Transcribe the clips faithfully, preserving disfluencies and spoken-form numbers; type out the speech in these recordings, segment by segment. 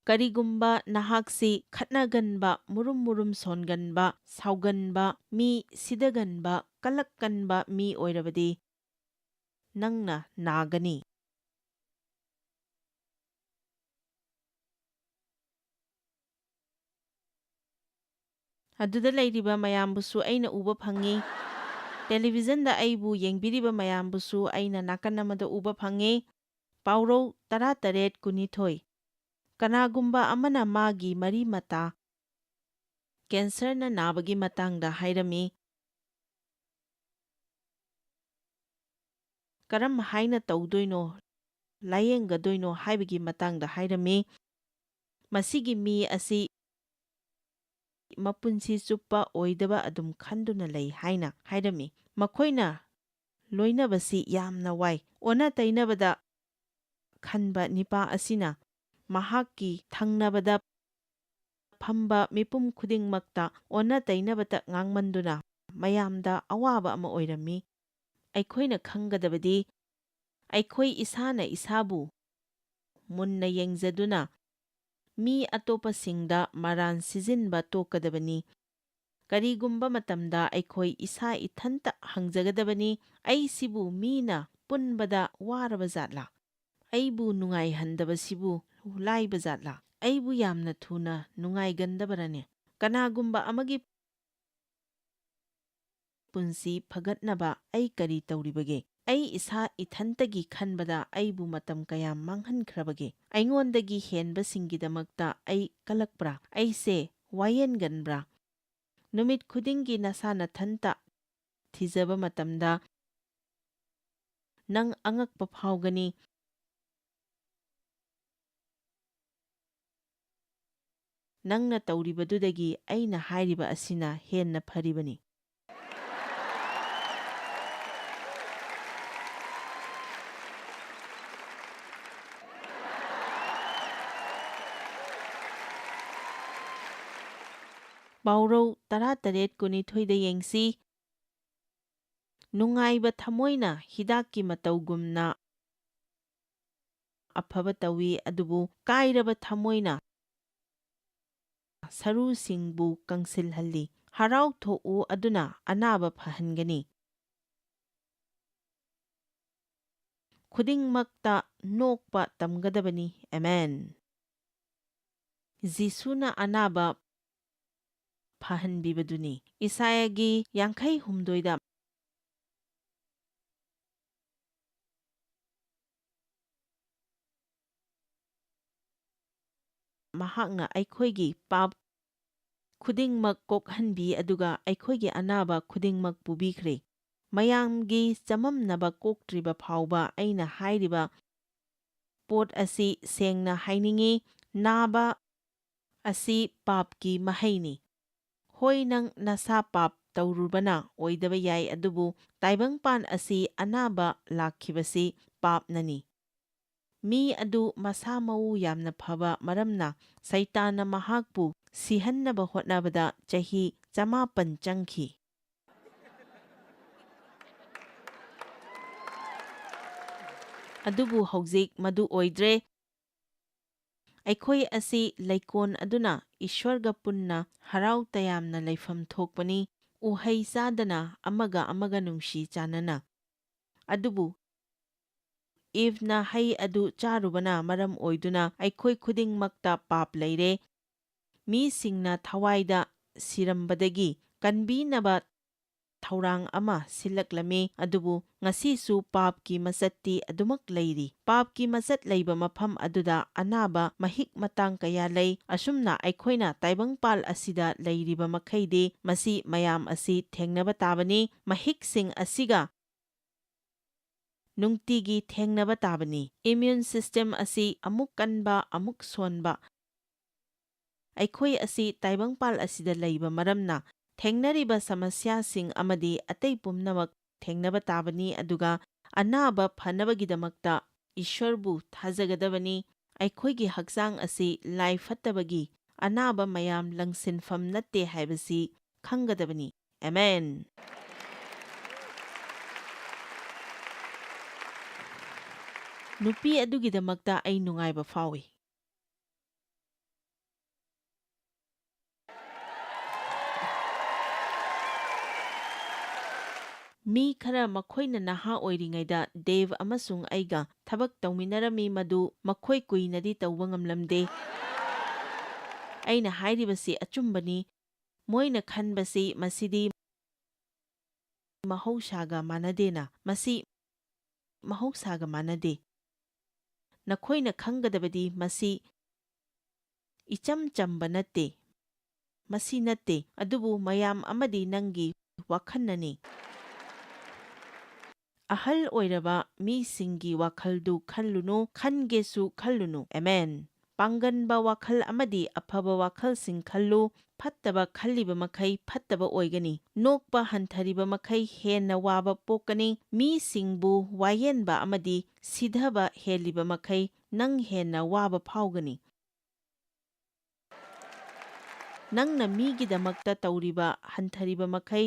ꯀꯔꯤꯒꯨꯝꯕ ꯅꯍꯥꯛꯁꯤ ꯈꯠꯅꯒꯟꯕ, ꯃꯨꯔꯨꯝ ꯃꯨꯔꯨꯝ ꯁꯣꯟꯒꯟꯕ, ꯁꯥꯎꯒꯟꯕ, ꯃꯤ ꯁꯤꯗꯒꯟꯕ, ꯀꯂꯛꯀꯟꯕ ꯃꯤ ꯑꯣꯏꯔꯕꯗꯤ, ꯅꯪꯅ ꯅꯥꯒꯅꯤ꯫ ꯑꯗꯨꯗ ꯂꯩꯔꯤꯕ ꯃꯌꯥꯝꯕꯨꯁꯨ ꯑꯩꯅ ꯎꯕ ꯐꯪꯉꯤ꯫ ꯇꯦꯂꯤꯚꯤꯖꯟꯗ ꯑꯩꯕꯨ ꯌꯦꯡꯕꯤꯔꯤꯕ ꯃꯌꯥꯝꯕꯨꯁꯨ ꯑꯩꯅ ꯅꯥꯀꯟ ꯑꯃꯗ ꯎꯕ ꯐꯪꯉꯤ꯫ ꯄꯥꯎꯔꯧ ꯇꯔꯥꯇꯔꯦꯠ ꯀꯨꯟꯅꯤꯊꯣꯏ꯫ ꯀꯅꯥꯒꯨꯝꯕ ꯑꯃꯅ ꯃꯥꯒꯤ ꯃꯔꯤ ꯃꯇꯥ ꯀꯦꯟꯁꯔꯅ ꯅꯥꯕꯒꯤ ꯃꯇꯥꯡꯗ ꯍꯥꯏꯔꯝꯃꯤ꯫ ꯀꯔꯝ ꯍꯥꯏꯅ ꯇꯧꯗꯣꯏꯅꯣ, ꯂꯥꯌꯦꯡꯒꯗꯣꯏꯅꯣ ꯍꯥꯏꯕꯒꯤ ꯃꯇꯥꯡꯗ ꯍꯥꯏꯔꯝꯃꯤ꯫ ꯃꯁꯤꯒꯤ ꯃꯤ ꯑꯁꯤ ꯃꯄꯨꯟꯁꯤ ꯆꯨꯞꯄ ꯑꯣꯏꯗꯕ ꯑꯗꯨꯝ ꯈꯟꯗꯨꯅ ꯂꯩ ꯍꯥꯏꯅ ꯍꯥꯏꯔꯝꯃꯤ꯫ ꯃꯈꯣꯏꯅ ꯂꯣꯏꯅꯕꯁꯤ ꯌꯥꯝꯅ ꯋꯥꯏ꯫ ꯑꯣꯟꯅ ꯇꯩꯅꯕꯗ ꯈꯟꯕ ꯅꯤꯄꯥ ꯑꯁꯤꯅ ꯃꯍꯥꯛꯀꯤ ꯊꯪꯅꯕꯗ ꯐꯝꯕ ꯃꯤꯄꯨꯝ ꯈꯨꯗꯤꯡꯃꯛꯇ ꯑꯣꯟꯅ ꯇꯩꯅꯕꯇ ꯉꯥꯡꯃꯟꯗꯨꯅ ꯃꯌꯥꯝꯗ ꯑꯋꯥꯕ ꯑꯃ ꯑꯣꯏꯔꯝꯃꯤ꯫ ꯑꯩꯈꯣꯏꯅ ꯈꯪꯒꯗꯕꯗꯤ ꯑꯩꯈꯣꯏ ꯏꯁꯥꯅ ꯏꯁꯥꯕꯨ ꯃꯨꯟꯅ ꯌꯦꯡꯖꯗꯨꯅ ꯃꯤ ꯑꯇꯣꯞꯄꯁꯤꯡꯗ ꯃꯔꯥꯟ ꯁꯤꯖꯤꯟꯕ ꯇꯣꯛꯀꯗꯕꯅꯤ꯫ ꯀꯔꯤꯒꯨꯝꯕ ꯃꯇꯝꯗ ꯑꯩꯈꯣꯏ ꯏꯁꯥ ꯏꯊꯟꯇ ꯍꯪꯖꯒꯗꯕꯅꯤ, "ꯑꯩꯁꯤꯕꯨ ꯃꯤꯅ ꯄꯨꯟꯕꯗ ꯋꯥꯔꯕ ꯖꯥꯠꯂꯥ? ꯑꯩꯕꯨ ꯅꯨꯡꯉꯥꯏꯍꯟꯗꯕꯁꯤꯕꯨ ꯂꯥꯏꯕ ꯖꯥꯠꯂꯥ? ꯑꯩꯕꯨ ꯌꯥꯝꯅ ꯊꯨꯅ ꯅꯨꯡꯉꯥꯏꯒꯟꯗꯕꯔꯅꯦ? ꯀꯅꯥꯒꯨꯝꯕ ꯑꯃꯒꯤ ꯄꯨꯟꯁꯤ ꯐꯒꯠꯅꯕ ꯑꯩ ꯀꯔꯤ ꯇꯧꯔꯤꯕꯒꯦ? ꯑꯩ ꯏꯁꯥ ꯏꯊꯟꯇꯒꯤ ꯈꯟꯕꯗ ꯑꯩꯕꯨ ꯃꯇꯝ ꯀꯌꯥꯝ ꯃꯥꯡꯍꯟꯈ꯭ꯔꯕꯒꯦ? ꯑꯩꯉꯣꯟꯗꯒꯤ ꯍꯦꯟꯕꯁꯤꯡꯒꯤꯗꯃꯛꯇ ꯑꯩ ꯀꯂꯛꯄ꯭ꯔꯥ? ꯑꯩꯁꯦ ꯋꯥꯌꯦꯟꯒꯟꯕ꯭ꯔꯥ?" ꯅꯨꯃꯤꯠ ꯈꯨꯗꯤꯡꯒꯤ ꯅꯁꯥ ꯅꯊꯟꯇ ꯊꯤꯖꯕ ꯃꯇꯝꯗ ꯅꯪ ꯑꯉꯛꯄ ꯐꯥꯎꯒꯅꯤ꯫ ꯅꯪꯅ ꯇꯧꯔꯤꯕꯗꯨꯗꯒꯤ ꯑꯩꯅ ꯍꯥꯏꯔꯤꯕ ꯑꯁꯤꯅ ꯍꯦꯟꯅ ꯐꯔꯤꯕꯅꯤ꯫ ꯄꯥꯎꯔꯧ ꯇꯔꯥꯇꯔꯦꯠ ꯀꯨꯟꯅꯤꯊꯣꯏꯗ ꯌꯦꯡꯁꯤ꯫ ꯅꯨꯡꯉꯥꯏꯕ ꯊꯃꯣꯏꯅ ꯍꯤꯗꯥꯛꯀꯤ ꯃꯇꯧꯒꯨꯝꯅ ꯑꯐꯕ ꯇꯧꯏ, ꯑꯗꯨꯕꯨ ꯀꯥꯏꯔꯕ ꯊꯃꯣꯏꯅ ꯁꯔꯨꯁꯤꯡꯕꯨ ꯀꯪꯁꯤꯜꯍꯜꯂꯤ꯫ ꯍꯔꯥꯎ ꯊꯣꯛꯎ ꯑꯗꯨꯅ ꯑꯅꯥꯕ ꯐꯍꯟꯒꯅꯤ꯫ ꯈꯨꯗꯤꯡꯃꯛꯇ ꯅꯣꯛꯄ ꯇꯝꯒꯗꯕꯅꯤ꯫ ꯑꯦꯃꯦꯟ꯫ ꯖꯤꯁꯨꯅ ꯑꯅꯥꯕ ꯐꯍꯟꯕꯤꯕꯗꯨꯅꯤ꯫ ꯏꯁꯥꯌꯥꯒꯤ ꯌꯥꯡꯈꯩ ꯍꯨꯝꯗꯣꯏꯗ ꯃꯍꯥꯛꯅ ꯑꯩꯈꯣꯏꯒꯤ ꯄꯥꯞ ꯈꯨꯗꯤꯡꯃꯛ ꯀꯣꯛꯍꯟꯕꯤ, ꯑꯗꯨꯒ ꯑꯩꯈꯣꯏꯒꯤ ꯑꯅꯥꯕ ꯈꯨꯗꯤꯡꯃꯛ ꯄꯨꯕꯤꯈ꯭ꯔꯦ꯫ ꯃꯌꯥꯝꯒꯤ ꯆꯃꯝꯅꯕ ꯀꯣꯛꯇ꯭ꯔꯤꯕ ꯐꯥꯎꯕ ꯑꯩꯅ ꯍꯥꯏꯔꯤꯕ ꯄꯣꯠ ꯑꯁꯤ ꯁꯦꯡꯅ ꯍꯥꯏꯅꯤꯡꯏ, ꯅꯥꯕ ꯑꯁꯤ ꯄꯥꯞꯀꯤ ꯃꯍꯩꯅꯤ꯫ ꯍꯣꯏ, ꯅꯪ ꯅꯁꯥ ꯄꯥꯞ ꯇꯧꯔꯨꯕꯅ ꯑꯣꯏꯗꯕ ꯌꯥꯏ, ꯑꯗꯨꯕꯨ ꯇꯥꯏꯕꯪꯄꯥꯟ ꯑꯁꯤ ꯑꯅꯥꯕ ꯂꯥꯛꯈꯤꯕꯁꯤ ꯄꯥꯞꯅꯅꯤ꯫ ꯃꯤ ꯑꯗꯨ ꯃꯁꯥ ꯃꯎ ꯌꯥꯝꯅ ꯐꯕ ꯃꯔꯝꯅ ꯁꯩꯇꯥꯟꯅ ꯃꯍꯥꯛꯄꯨ ꯁꯤꯍꯟꯅꯕ ꯍꯣꯠꯅꯕꯗ ꯆꯍꯤ ꯆꯃꯥꯄꯟ ꯆꯪꯈꯤ꯫ ꯑꯗꯨꯕꯨ ꯍꯧꯖꯤꯛ ꯃꯗꯨ ꯑꯣꯏꯗ꯭ꯔꯦ꯫ ꯑꯩꯈꯣꯏ ꯑꯁꯤ ꯂꯩꯀꯣꯟ ꯑꯗꯨꯅ ꯏꯁ꯭ꯋꯔꯒ ꯄꯨꯟꯅ ꯍꯔꯥꯎ ꯇꯌꯥꯝꯅ ꯂꯩꯐꯝ ꯊꯣꯛꯄꯅꯤ, ꯎꯍꯩ ꯆꯥꯗꯅ ꯑꯃꯒ ꯑꯃꯒ ꯅꯨꯡꯁꯤ ꯆꯥꯟꯅꯅ꯫ ꯑꯗꯨꯕꯨ ꯏꯚꯅ ꯍꯩ ꯑꯗꯨ ꯆꯥꯔꯨꯕꯅ ꯃꯔꯝ ꯑꯣꯏꯗꯨꯅ ꯑꯩꯈꯣꯏ ꯈꯨꯗꯤꯡꯃꯛꯇ ꯄꯥꯞ ꯂꯩꯔꯦ꯫ ꯃꯤꯁꯤꯡꯅ ꯊꯋꯥꯏꯗ ꯁꯤꯔꯝꯕꯗꯒꯤ ꯀꯟꯕꯤꯅꯕ ꯊꯧꯔꯥꯡ ꯑꯃ ꯁꯤꯜꯂꯛꯂꯝꯃꯤ, ꯑꯗꯨꯕꯨ ꯉꯁꯤꯁꯨ ꯄꯥꯞꯀꯤ ꯃꯆꯠꯇꯤ ꯑꯗꯨꯃꯛ ꯂꯩꯔꯤ꯫ ꯄꯥꯞꯀꯤ ꯃꯆꯠ ꯂꯩꯕ ꯃꯐꯝ ꯑꯗꯨꯗ ꯑꯅꯥꯕ ꯃꯍꯤꯛ ꯃꯇꯥꯡ ꯀꯌꯥ ꯂꯩ꯫ ꯑꯁꯨꯝꯅ ꯑꯩꯈꯣꯏꯅ ꯇꯥꯏꯕꯪꯄꯥꯜ ꯑꯁꯤꯗ ꯂꯩꯔꯤꯕ ꯃꯈꯩꯗꯤ ꯃꯁꯤ ꯃꯌꯥꯝ ꯑꯁꯤ ꯊꯦꯡꯅꯕ ꯇꯥꯕꯅꯤ꯫ ꯃꯍꯤꯛꯁꯤꯡ ꯑꯁꯤꯒ ꯅꯨꯡꯇꯤꯒꯤ ꯊꯦꯡꯅꯕ ꯇꯥꯕꯅꯤ꯫ Immune system ꯑꯁꯤ ꯑꯃꯨꯛ ꯀꯟꯕ, ꯑꯃꯨꯛ ꯁꯣꯟꯕ꯫ ꯑꯩꯈꯣꯏ ꯑꯁꯤ ꯇꯥꯏꯕꯪꯄꯥꯜ ꯑꯁꯤꯗ ꯂꯩꯕ ꯃꯔꯝꯅ, ꯊꯦꯡꯅꯔꯤꯕ ꯁꯃꯁ꯭ꯌꯥꯁꯤꯡ ꯑꯃꯗꯤ ꯑꯇꯩ ꯄꯨꯝꯅꯃꯛ ꯊꯦꯡꯅꯕ ꯇꯥꯕꯅꯤ, ꯑꯗꯨꯒ ꯑꯅꯥꯕ ꯐꯅꯕꯒꯤꯗꯃꯛꯇ ꯏꯁ꯭ꯋꯔꯕꯨ ꯊꯥꯖꯒꯗꯕꯅꯤ꯫ ꯑꯩꯈꯣꯏꯒꯤ ꯍꯛꯆꯥꯡ ꯑꯁꯤ ꯂꯥꯏ ꯐꯠꯇꯕꯒꯤ ꯑꯅꯥꯕ ꯃꯌꯥꯝ ꯂꯪꯁꯤꯟꯐꯝ ꯅꯠꯇꯦ ꯍꯥꯏꯕꯁꯤ ꯈꯪꯒꯗꯕꯅꯤ꯫ ꯑꯦꯃꯦꯟ꯫ ꯅꯨꯄꯤ ꯑꯗꯨꯒꯤꯗꯃꯛꯇ ꯑꯩ ꯅꯨꯡꯉꯥꯏꯕ ꯐꯥꯎꯏ꯫ ꯃꯤ ꯈꯔ, ꯃꯈꯣꯏꯅ ꯅꯍꯥ ꯑꯣꯏꯔꯤꯉꯩꯗ ꯗꯦꯕ ꯑꯃꯁꯨꯡ ꯑꯩꯒ ꯊꯕꯛ ꯇꯧꯃꯤꯟꯅꯔꯝꯃꯤ, ꯃꯗꯨ ꯃꯈꯣꯏ ꯀꯨꯏꯅꯗꯤ ꯇꯧꯕ ꯉꯝꯂꯝꯗꯦ꯫ ꯑꯩꯅ ꯍꯥꯏꯔꯤꯕꯁꯤ ꯑꯆꯨꯝꯕꯅꯤ꯫ ꯃꯣꯏꯅ ꯈꯟꯕꯁꯤ ꯃꯁꯤꯗꯤ ꯃꯍꯧꯁꯥꯒ ꯃꯥꯟꯅꯗꯦꯅ꯫ ꯃꯁꯤ ꯃꯍꯧꯁꯥꯒ ꯃꯥꯟꯅꯗꯦ꯫ ꯅꯈꯣꯏꯅ ꯈꯪꯒꯗꯕꯗꯤ ꯃꯁꯤ ꯏꯆꯝ ꯆꯝꯕ ꯅꯠꯇꯦ꯫ ꯃꯁꯤ ꯅꯠꯇꯦ, ꯑꯗꯨꯕꯨ ꯃꯌꯥꯝ ꯑꯃꯗꯤ ꯅꯪꯒꯤ ꯋꯥꯈꯜꯅꯅꯤ꯫ ꯑꯍꯜ ꯑꯣꯏꯔꯕ ꯃꯤꯁꯤꯡꯒꯤ ꯋꯥꯈꯜꯗꯨ ꯈꯜꯂꯨꯅꯨ, ꯈꯟꯒꯦꯁꯨ ꯈꯜꯂꯨꯅꯨ꯫ ꯑꯦꯃꯦꯟ꯫ ꯄꯥꯡꯒꯟꯕ ꯋꯥꯈꯜ ꯑꯃꯗꯤ ꯑꯐꯕ ꯋꯥꯈꯜꯁꯤꯡ ꯈꯜꯂꯨ꯫ ꯐꯠꯇꯕ ꯈꯜꯂꯤꯕ ꯃꯈꯩ ꯐꯠꯇꯕ ꯑꯣꯏꯒꯅꯤ꯫ ꯅꯣꯛꯄ ꯍꯟꯊꯔꯤꯕ ꯃꯈꯩ ꯍꯦꯟꯅ ꯋꯥꯕ ꯄꯣꯛꯀꯅꯤ꯫ ꯃꯤꯁꯤꯡꯕꯨ ꯋꯥꯌꯦꯟꯕ ꯑꯃꯗꯤ ꯁꯤꯊꯕ ꯍꯦꯜꯂꯤꯕ ꯃꯈꯩ ꯅꯪ ꯍꯦꯟꯅ ꯋꯥꯕ ꯐꯥꯎꯒꯅꯤ꯫ ꯅꯪꯅ ꯃꯤꯒꯤꯗꯃꯛꯇ ꯇꯧꯔꯤꯕ ꯍꯟꯊꯔꯤꯕ ꯃꯈꯩ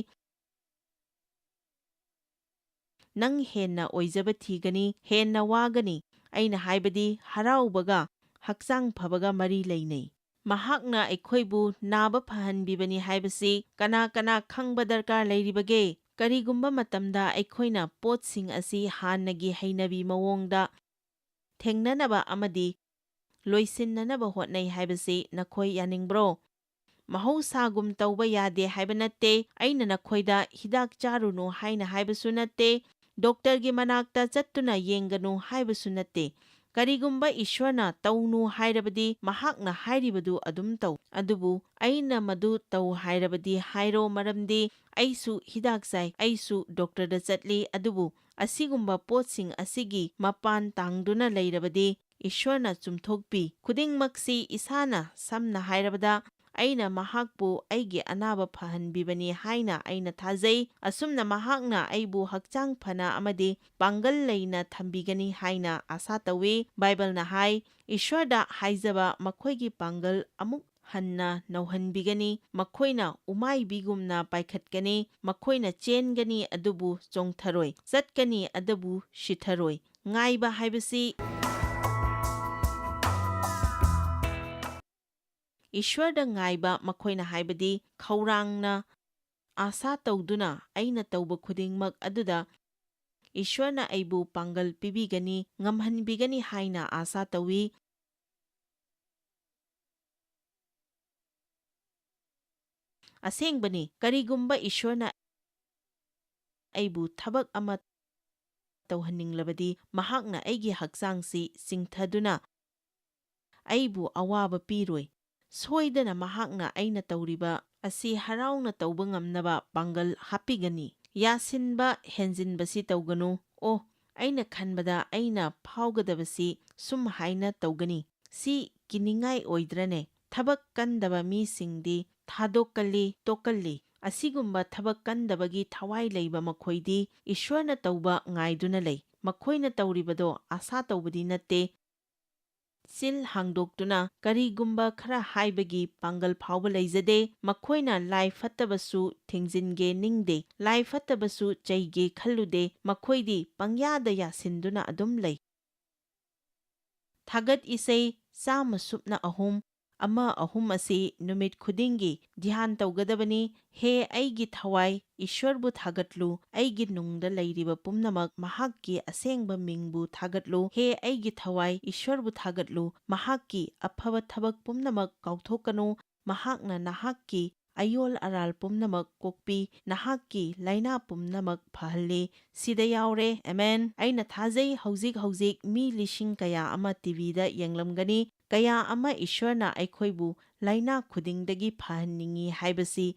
ꯅꯪ ꯍꯦꯟꯅ ꯑꯣꯏꯖꯕ ꯊꯤꯒꯅꯤ, ꯍꯦꯟꯅ ꯋꯥꯒꯅꯤ꯫ ꯑꯩꯅ ꯍꯥꯏꯕꯗꯤ ꯍꯔꯥꯎꯕꯒ ꯍꯛꯆꯥꯡ ꯐꯕꯒ ꯃꯔꯤ ꯂꯩꯅꯩ꯫ ꯃꯍꯥꯛꯅ ꯑꯩꯈꯣꯏꯕꯨ ꯅꯥꯕ ꯐꯍꯟꯕꯤꯕꯅꯤ ꯍꯥꯏꯕꯁꯤ ꯀꯅꯥ ꯀꯅꯥ ꯈꯪꯕ ꯗꯔꯀꯥꯔ ꯂꯩꯔꯤꯕꯒꯦ? ꯀꯔꯤꯒꯨꯝꯕ ꯃꯇꯝꯗ ꯑꯩꯈꯣꯏꯅ ꯄꯣꯠꯁꯤꯡ ꯑꯁꯤ ꯍꯥꯟꯅꯒꯤ ꯍꯩꯅꯕꯤ ꯃꯑꯣꯡꯗ ꯊꯦꯡꯅꯅꯕ ꯑꯃꯗꯤ ꯂꯣꯏꯁꯤꯟꯅꯅꯕ ꯍꯣꯠꯅꯩ ꯍꯥꯏꯕꯁꯤ ꯅꯈꯣꯏ ꯌꯥꯅꯤꯡꯕ꯭ꯔꯣ? ꯃꯍꯧꯁꯥꯒꯨꯝ ꯇꯧꯕ ꯌꯥꯗꯦ ꯍꯥꯏꯕ ꯅꯠꯇꯦ꯫ ꯑꯩꯅ ꯅꯈꯣꯏꯗ ꯍꯤꯗꯥꯛ ꯆꯥꯔꯨꯅꯨ ꯍꯥꯏꯅ ꯍꯥꯏꯕꯁꯨ ꯅꯠꯇꯦ꯫ ꯗꯣꯛꯇꯔꯒꯤ ꯃꯅꯥꯛꯇ ꯆꯠꯇꯨꯅ ꯌꯦꯡꯒꯅꯨ ꯍꯥꯏꯕꯁꯨ ꯅꯠꯇꯦ꯫ ꯀꯔꯤꯒꯨꯝꯕ ꯏꯁ꯭ꯋꯔꯅ ꯇꯧꯅꯨ ꯍꯥꯏꯔꯕꯗꯤ ꯃꯍꯥꯛꯅ ꯍꯥꯏꯔꯤꯕꯗꯨ ꯑꯗꯨꯝ ꯇꯧ꯫ ꯑꯗꯨꯕꯨ ꯑꯩꯅ ꯃꯗꯨ ꯇꯧ ꯍꯥꯏꯔꯕꯗꯤ ꯍꯥꯏꯔꯣ, ꯃꯔꯝꯗꯤ ꯑꯩꯁꯨ ꯍꯤꯗꯥꯛ ꯆꯥꯏ, ꯑꯩꯁꯨ ꯗꯣꯛꯇꯔꯗ ꯆꯠꯂꯤ, ꯑꯗꯨꯕꯨ ꯑꯁꯤꯒꯨꯝꯕ ꯄꯣꯠꯁꯤꯡ ꯑꯁꯤꯒꯤ ꯃꯄꯥꯟ ꯇꯥꯡꯗꯨꯅ ꯂꯩꯔꯕꯗꯤ ꯏꯁ꯭ꯋꯔꯅ ꯆꯨꯝꯊꯣꯛꯄꯤ꯫ ꯈꯨꯗꯤꯡꯃꯛꯁꯤ ꯏꯁꯥꯅ, ꯁꯝꯅ ꯍꯥꯏꯔꯕꯗ, ꯑꯩꯅ ꯃꯍꯥꯛꯄꯨ ꯑꯩꯒꯤ ꯑꯅꯥꯕ ꯐꯍꯟꯕꯤꯕꯅꯤ ꯍꯥꯏꯅ ꯑꯩꯅ ꯊꯥꯖꯩ꯫ ꯑꯁꯨꯝꯅ ꯃꯍꯥꯛꯅ ꯑꯩꯕꯨ ꯍꯛꯆꯥꯡ ꯐꯅ ꯑꯃꯗꯤ ꯄꯥꯡꯒꯜ ꯂꯩꯅ ꯊꯝꯕꯤꯒꯅꯤ ꯍꯥꯏꯅ ꯑꯥꯁꯥ ꯇꯧꯏ꯫ ꯕꯥꯏꯕꯜꯅ ꯍꯥꯏ, "ꯏꯁ꯭ꯋꯔꯗ ꯍꯥꯏꯖꯕ ꯃꯈꯣꯏꯒꯤ ꯄꯥꯡꯒꯜ ꯑꯃꯨꯛ ꯍꯟꯅ ꯅꯧꯍꯟꯕꯤꯒꯅꯤ꯫ ꯃꯈꯣꯏꯅ ꯎꯃꯥꯏꯕꯤꯒꯨꯝꯅ ꯄꯥꯏꯈꯠꯀꯅꯤ꯫ ꯃꯈꯣꯏꯅ ꯆꯦꯟꯒꯅꯤ ꯑꯗꯨꯕꯨ ꯆꯣꯡꯊꯔꯣꯏ, ꯆꯠꯀꯅꯤ ꯑꯗꯨꯕꯨ ꯁꯤꯊꯔꯣꯏ, ꯉꯥꯏꯕ ꯍꯥꯏꯕꯁꯤ ꯏꯁ꯭ꯋꯔꯗ ꯉꯥꯏꯕ, ꯃꯈꯣꯏꯅ ꯍꯥꯏꯕꯗꯤ ꯈꯧꯔꯥꯡꯅ ꯑꯥꯁꯥ ꯇꯧꯗꯨꯅ ꯑꯩꯅ ꯇꯧꯕ ꯈꯨꯗꯤꯡꯃꯛ ꯑꯗꯨꯗ ꯏꯁ꯭ꯋꯔꯅ ꯑꯩꯕꯨ ꯄꯥꯡꯒꯜ ꯄꯤꯕꯤꯒꯅꯤ, ꯉꯝꯍꯟꯕꯤꯒꯅꯤ ꯍꯥꯏꯅ ꯑꯥꯁꯥ ꯇꯧꯏ꯫ ꯑꯁꯦꯡꯕꯅꯤ, ꯀꯔꯤꯒꯨꯝꯕ ꯏꯁ꯭ꯋꯔꯅ ꯑꯩꯕꯨ ꯊꯕꯛ ꯑꯃ ꯇꯧꯍꯟꯅꯤꯡꯂꯕꯗꯤ, ꯃꯍꯥꯛꯅ ꯑꯩꯒꯤ ꯍꯛꯆꯥꯡꯁꯤ ꯆꯤꯡꯊꯗꯨꯅ ꯑꯩꯕꯨ ꯑꯋꯥꯕ ꯄꯤꯔꯣꯏ꯫ ꯁꯣꯏꯗꯅ ꯃꯍꯥꯛꯅ ꯑꯩꯅ ꯇꯧꯔꯤꯕ ꯑꯁꯤ ꯍꯔꯥꯎꯅ ꯇꯧꯕ ꯉꯝꯅꯕ ꯄꯥꯡꯒꯜ ꯍꯥꯞꯄꯤꯒꯅꯤ꯫ ꯌꯥꯁꯤꯟꯕ ꯍꯦꯟꯖꯤꯟꯕꯁꯤ ꯇꯧꯒꯅꯨ꯫ ꯑꯣ, ꯑꯩꯅ ꯈꯟꯕꯗ ꯑꯩꯅ ꯐꯥꯎꯒꯗꯕꯁꯤ ꯁꯨꯝ ꯍꯥꯏꯅ ꯇꯧꯒꯅꯤ꯫ ꯁꯤ ꯀꯤꯅꯤꯡꯉꯥꯏ ꯑꯣꯏꯗ꯭ꯔꯅꯦ? ꯊꯕꯛ ꯀꯟꯗꯕ ꯃꯤꯁꯤꯡꯗꯤ ꯊꯥꯗꯣꯛꯀꯜꯂꯤ, ꯇꯣꯛꯀꯜꯂꯤ꯫ ꯑꯁꯤꯒꯨꯝꯕ ꯊꯕꯛ ꯀꯟꯗꯕꯒꯤ ꯊꯋꯥꯏ ꯂꯩꯕ ꯃꯈꯣꯏꯗꯤ ꯏꯁ꯭ꯋꯔꯅ ꯇꯧꯕ ꯉꯥꯏꯗꯨꯅ ꯂꯩ꯫ ꯃꯈꯣꯏꯅ ꯇꯧꯔꯤꯕꯗꯣ ꯑꯥꯁꯥ ꯇꯧꯕꯗꯤ ꯅꯠꯇꯦ꯫ ꯆꯤꯜ ꯍꯥꯡꯗꯣꯛꯇꯨꯅ ꯀꯔꯤꯒꯨꯝꯕ ꯈꯔ ꯍꯥꯏꯕꯒꯤ ꯄꯥꯡꯒꯜ ꯐꯥꯎꯕ ꯂꯩꯖꯗꯦ꯫ ꯃꯈꯣꯏꯅ ꯂꯥꯏ ꯐꯠꯇꯕꯁꯨ ꯊꯤꯡꯖꯤꯟꯒꯦ ꯅꯤꯡꯗꯦ, ꯂꯥꯏ ꯐꯠꯇꯕꯁꯨ ꯆꯩꯒꯦ ꯈꯜꯂꯨꯗꯦ꯫ ꯃꯈꯣꯏꯗꯤ ꯄꯪꯌꯥꯗ ꯌꯥꯁꯤꯟꯗꯨꯅ ꯑꯗꯨꯝ ꯂꯩ꯫ ꯊꯥꯒꯠ ꯏꯁꯩ ꯆꯥꯝꯃ ꯁꯨꯞꯅ ꯑꯍꯨꯝ, ꯑꯃ ꯑꯍꯨꯝ ꯑꯁꯤ ꯅꯨꯃꯤꯠ ꯈꯨꯗꯤꯡꯒꯤ ꯙ꯭ꯌꯥꯟ ꯇꯧꯒꯗꯕꯅꯤ꯫ ꯍꯦ ꯑꯩꯒꯤ ꯊꯋꯥꯏ, ꯏꯁ꯭ꯋꯔꯕꯨ ꯊꯥꯒꯠꯂꯨ, ꯑꯩꯒꯤ ꯅꯨꯡꯗ ꯂꯩꯔꯤꯕ ꯄꯨꯝꯅꯃꯛ ꯃꯍꯥꯛꯀꯤ ꯑꯁꯦꯡꯕ ꯃꯤꯡꯕꯨ ꯊꯥꯒꯠꯂꯨ꯫ ꯍꯦ ꯑꯩꯒꯤ ꯊꯋꯥꯏ, ꯏꯁ꯭ꯋꯔꯕꯨ ꯊꯥꯒꯠꯂꯨ, ꯃꯍꯥꯛꯀꯤ ꯑꯐꯕ ꯊꯕꯛ ꯄꯨꯝꯅꯃꯛ ꯀꯥꯎꯊꯣꯛꯀꯅꯨ꯫ ꯃꯍꯥꯛꯅ ꯅꯍꯥꯛꯀꯤ ꯑꯌꯣꯜ ꯑꯔꯥꯜ ꯄꯨꯝꯅꯃꯛ ꯀꯣꯛꯄꯤ, ꯅꯍꯥꯛꯀꯤ ꯂꯥꯏꯅꯥ ꯄꯨꯝꯅꯃꯛ ꯐꯍꯜꯂꯤ꯫ ꯁꯤꯗ ꯌꯥꯎꯔꯦ꯫ ꯑꯦꯃꯦꯟ꯫ ꯑꯩꯅ ꯊꯥꯖꯩ ꯍꯧꯖꯤꯛ ꯍꯧꯖꯤꯛ ꯃꯤ ꯂꯤꯁꯤꯡ ꯀꯌꯥ ꯑꯃ ꯇꯤꯚꯤꯗ ꯌꯦꯡꯂꯝꯒꯅꯤ꯫ ꯀꯌꯥ ꯑꯃ ꯏꯁ꯭ꯋꯔꯅ ꯑꯩꯈꯣꯏꯕꯨ ꯂꯥꯏꯅꯥ ꯈꯨꯗꯤꯡꯗꯒꯤ ꯐꯍꯟꯅꯤꯡꯏ ꯍꯥꯏꯕꯁꯤ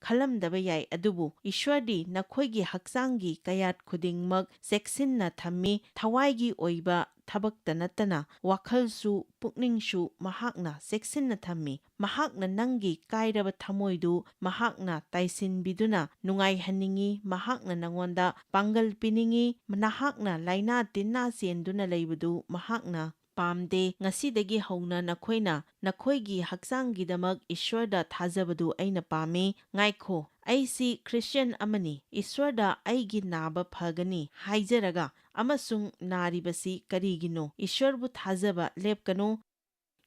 ꯈꯜꯂꯝꯗꯕ ꯌꯥꯏ, ꯑꯗꯨꯕꯨ ꯏꯁ꯭ꯋꯔꯗꯤ ꯅꯈꯣꯏꯒꯤ ꯍꯛꯆꯥꯡꯒꯤ ꯀꯌꯥꯠ ꯈꯨꯗꯤꯡꯃꯛ ꯆꯦꯛꯁꯤꯟꯅ ꯊꯝꯃꯤ꯫ ꯊꯋꯥꯏꯒꯤ ꯑꯣꯏꯕ ꯊꯕꯛꯇ ꯅꯠꯇꯅ ꯋꯥꯈꯜꯁꯨ, ꯄꯨꯛꯅꯤꯡꯁꯨ ꯃꯍꯥꯛꯅ ꯆꯦꯛꯁꯤꯟꯅ ꯊꯝꯃꯤ꯫ ꯃꯍꯥꯛꯅ ꯅꯪꯒꯤ ꯀꯥꯏꯔꯕ ꯊꯃꯣꯏꯗꯨ ꯃꯍꯥꯛꯅ ꯇꯥꯏꯁꯤꯟꯕꯤꯗꯨꯅ ꯅꯨꯡꯉꯥꯏꯍꯟꯅꯤꯡꯏ꯫ ꯃꯍꯥꯛꯅ ꯅꯉꯣꯟꯗ ꯄꯥꯡꯒꯜ ꯄꯤꯅꯤꯡꯏ꯫ ꯅꯍꯥꯛꯅ ꯂꯥꯏꯅꯥ ꯇꯤꯟꯅꯥ ꯆꯦꯟꯗꯨꯅ ꯂꯩꯕꯗꯨ ꯃꯍꯥꯛꯅ ꯄꯥꯝꯗꯦ꯫ ꯉꯁꯤꯗꯒꯤ ꯍꯧꯅ ꯅꯈꯣꯏꯅ ꯅꯈꯣꯏꯒꯤ ꯍꯛꯆꯥꯡꯒꯤꯗꯃꯛ ꯏꯁ꯭ꯋꯔꯗ ꯊꯥꯖꯕꯗꯨ ꯑꯩꯅ ꯄꯥꯝꯃꯤ꯫ ꯉꯥꯏꯈꯣ, ꯑꯩꯁꯤ ꯈ꯭ꯔꯤꯁꯇꯤꯌꯥꯟ ꯑꯃꯅꯤ꯫ ꯏꯁ꯭ꯋꯔꯗ ꯑꯩꯒꯤ ꯅꯥꯕ ꯐꯒꯅꯤ ꯍꯥꯏꯖꯔꯒ ꯑꯃꯁꯨꯡ ꯅꯥꯔꯤꯕꯁꯤ ꯀꯔꯤꯒꯤꯅꯣ? ꯏꯁ꯭ꯋꯔꯕꯨ ꯊꯥꯖꯕ ꯂꯦꯞꯀꯅꯨ꯫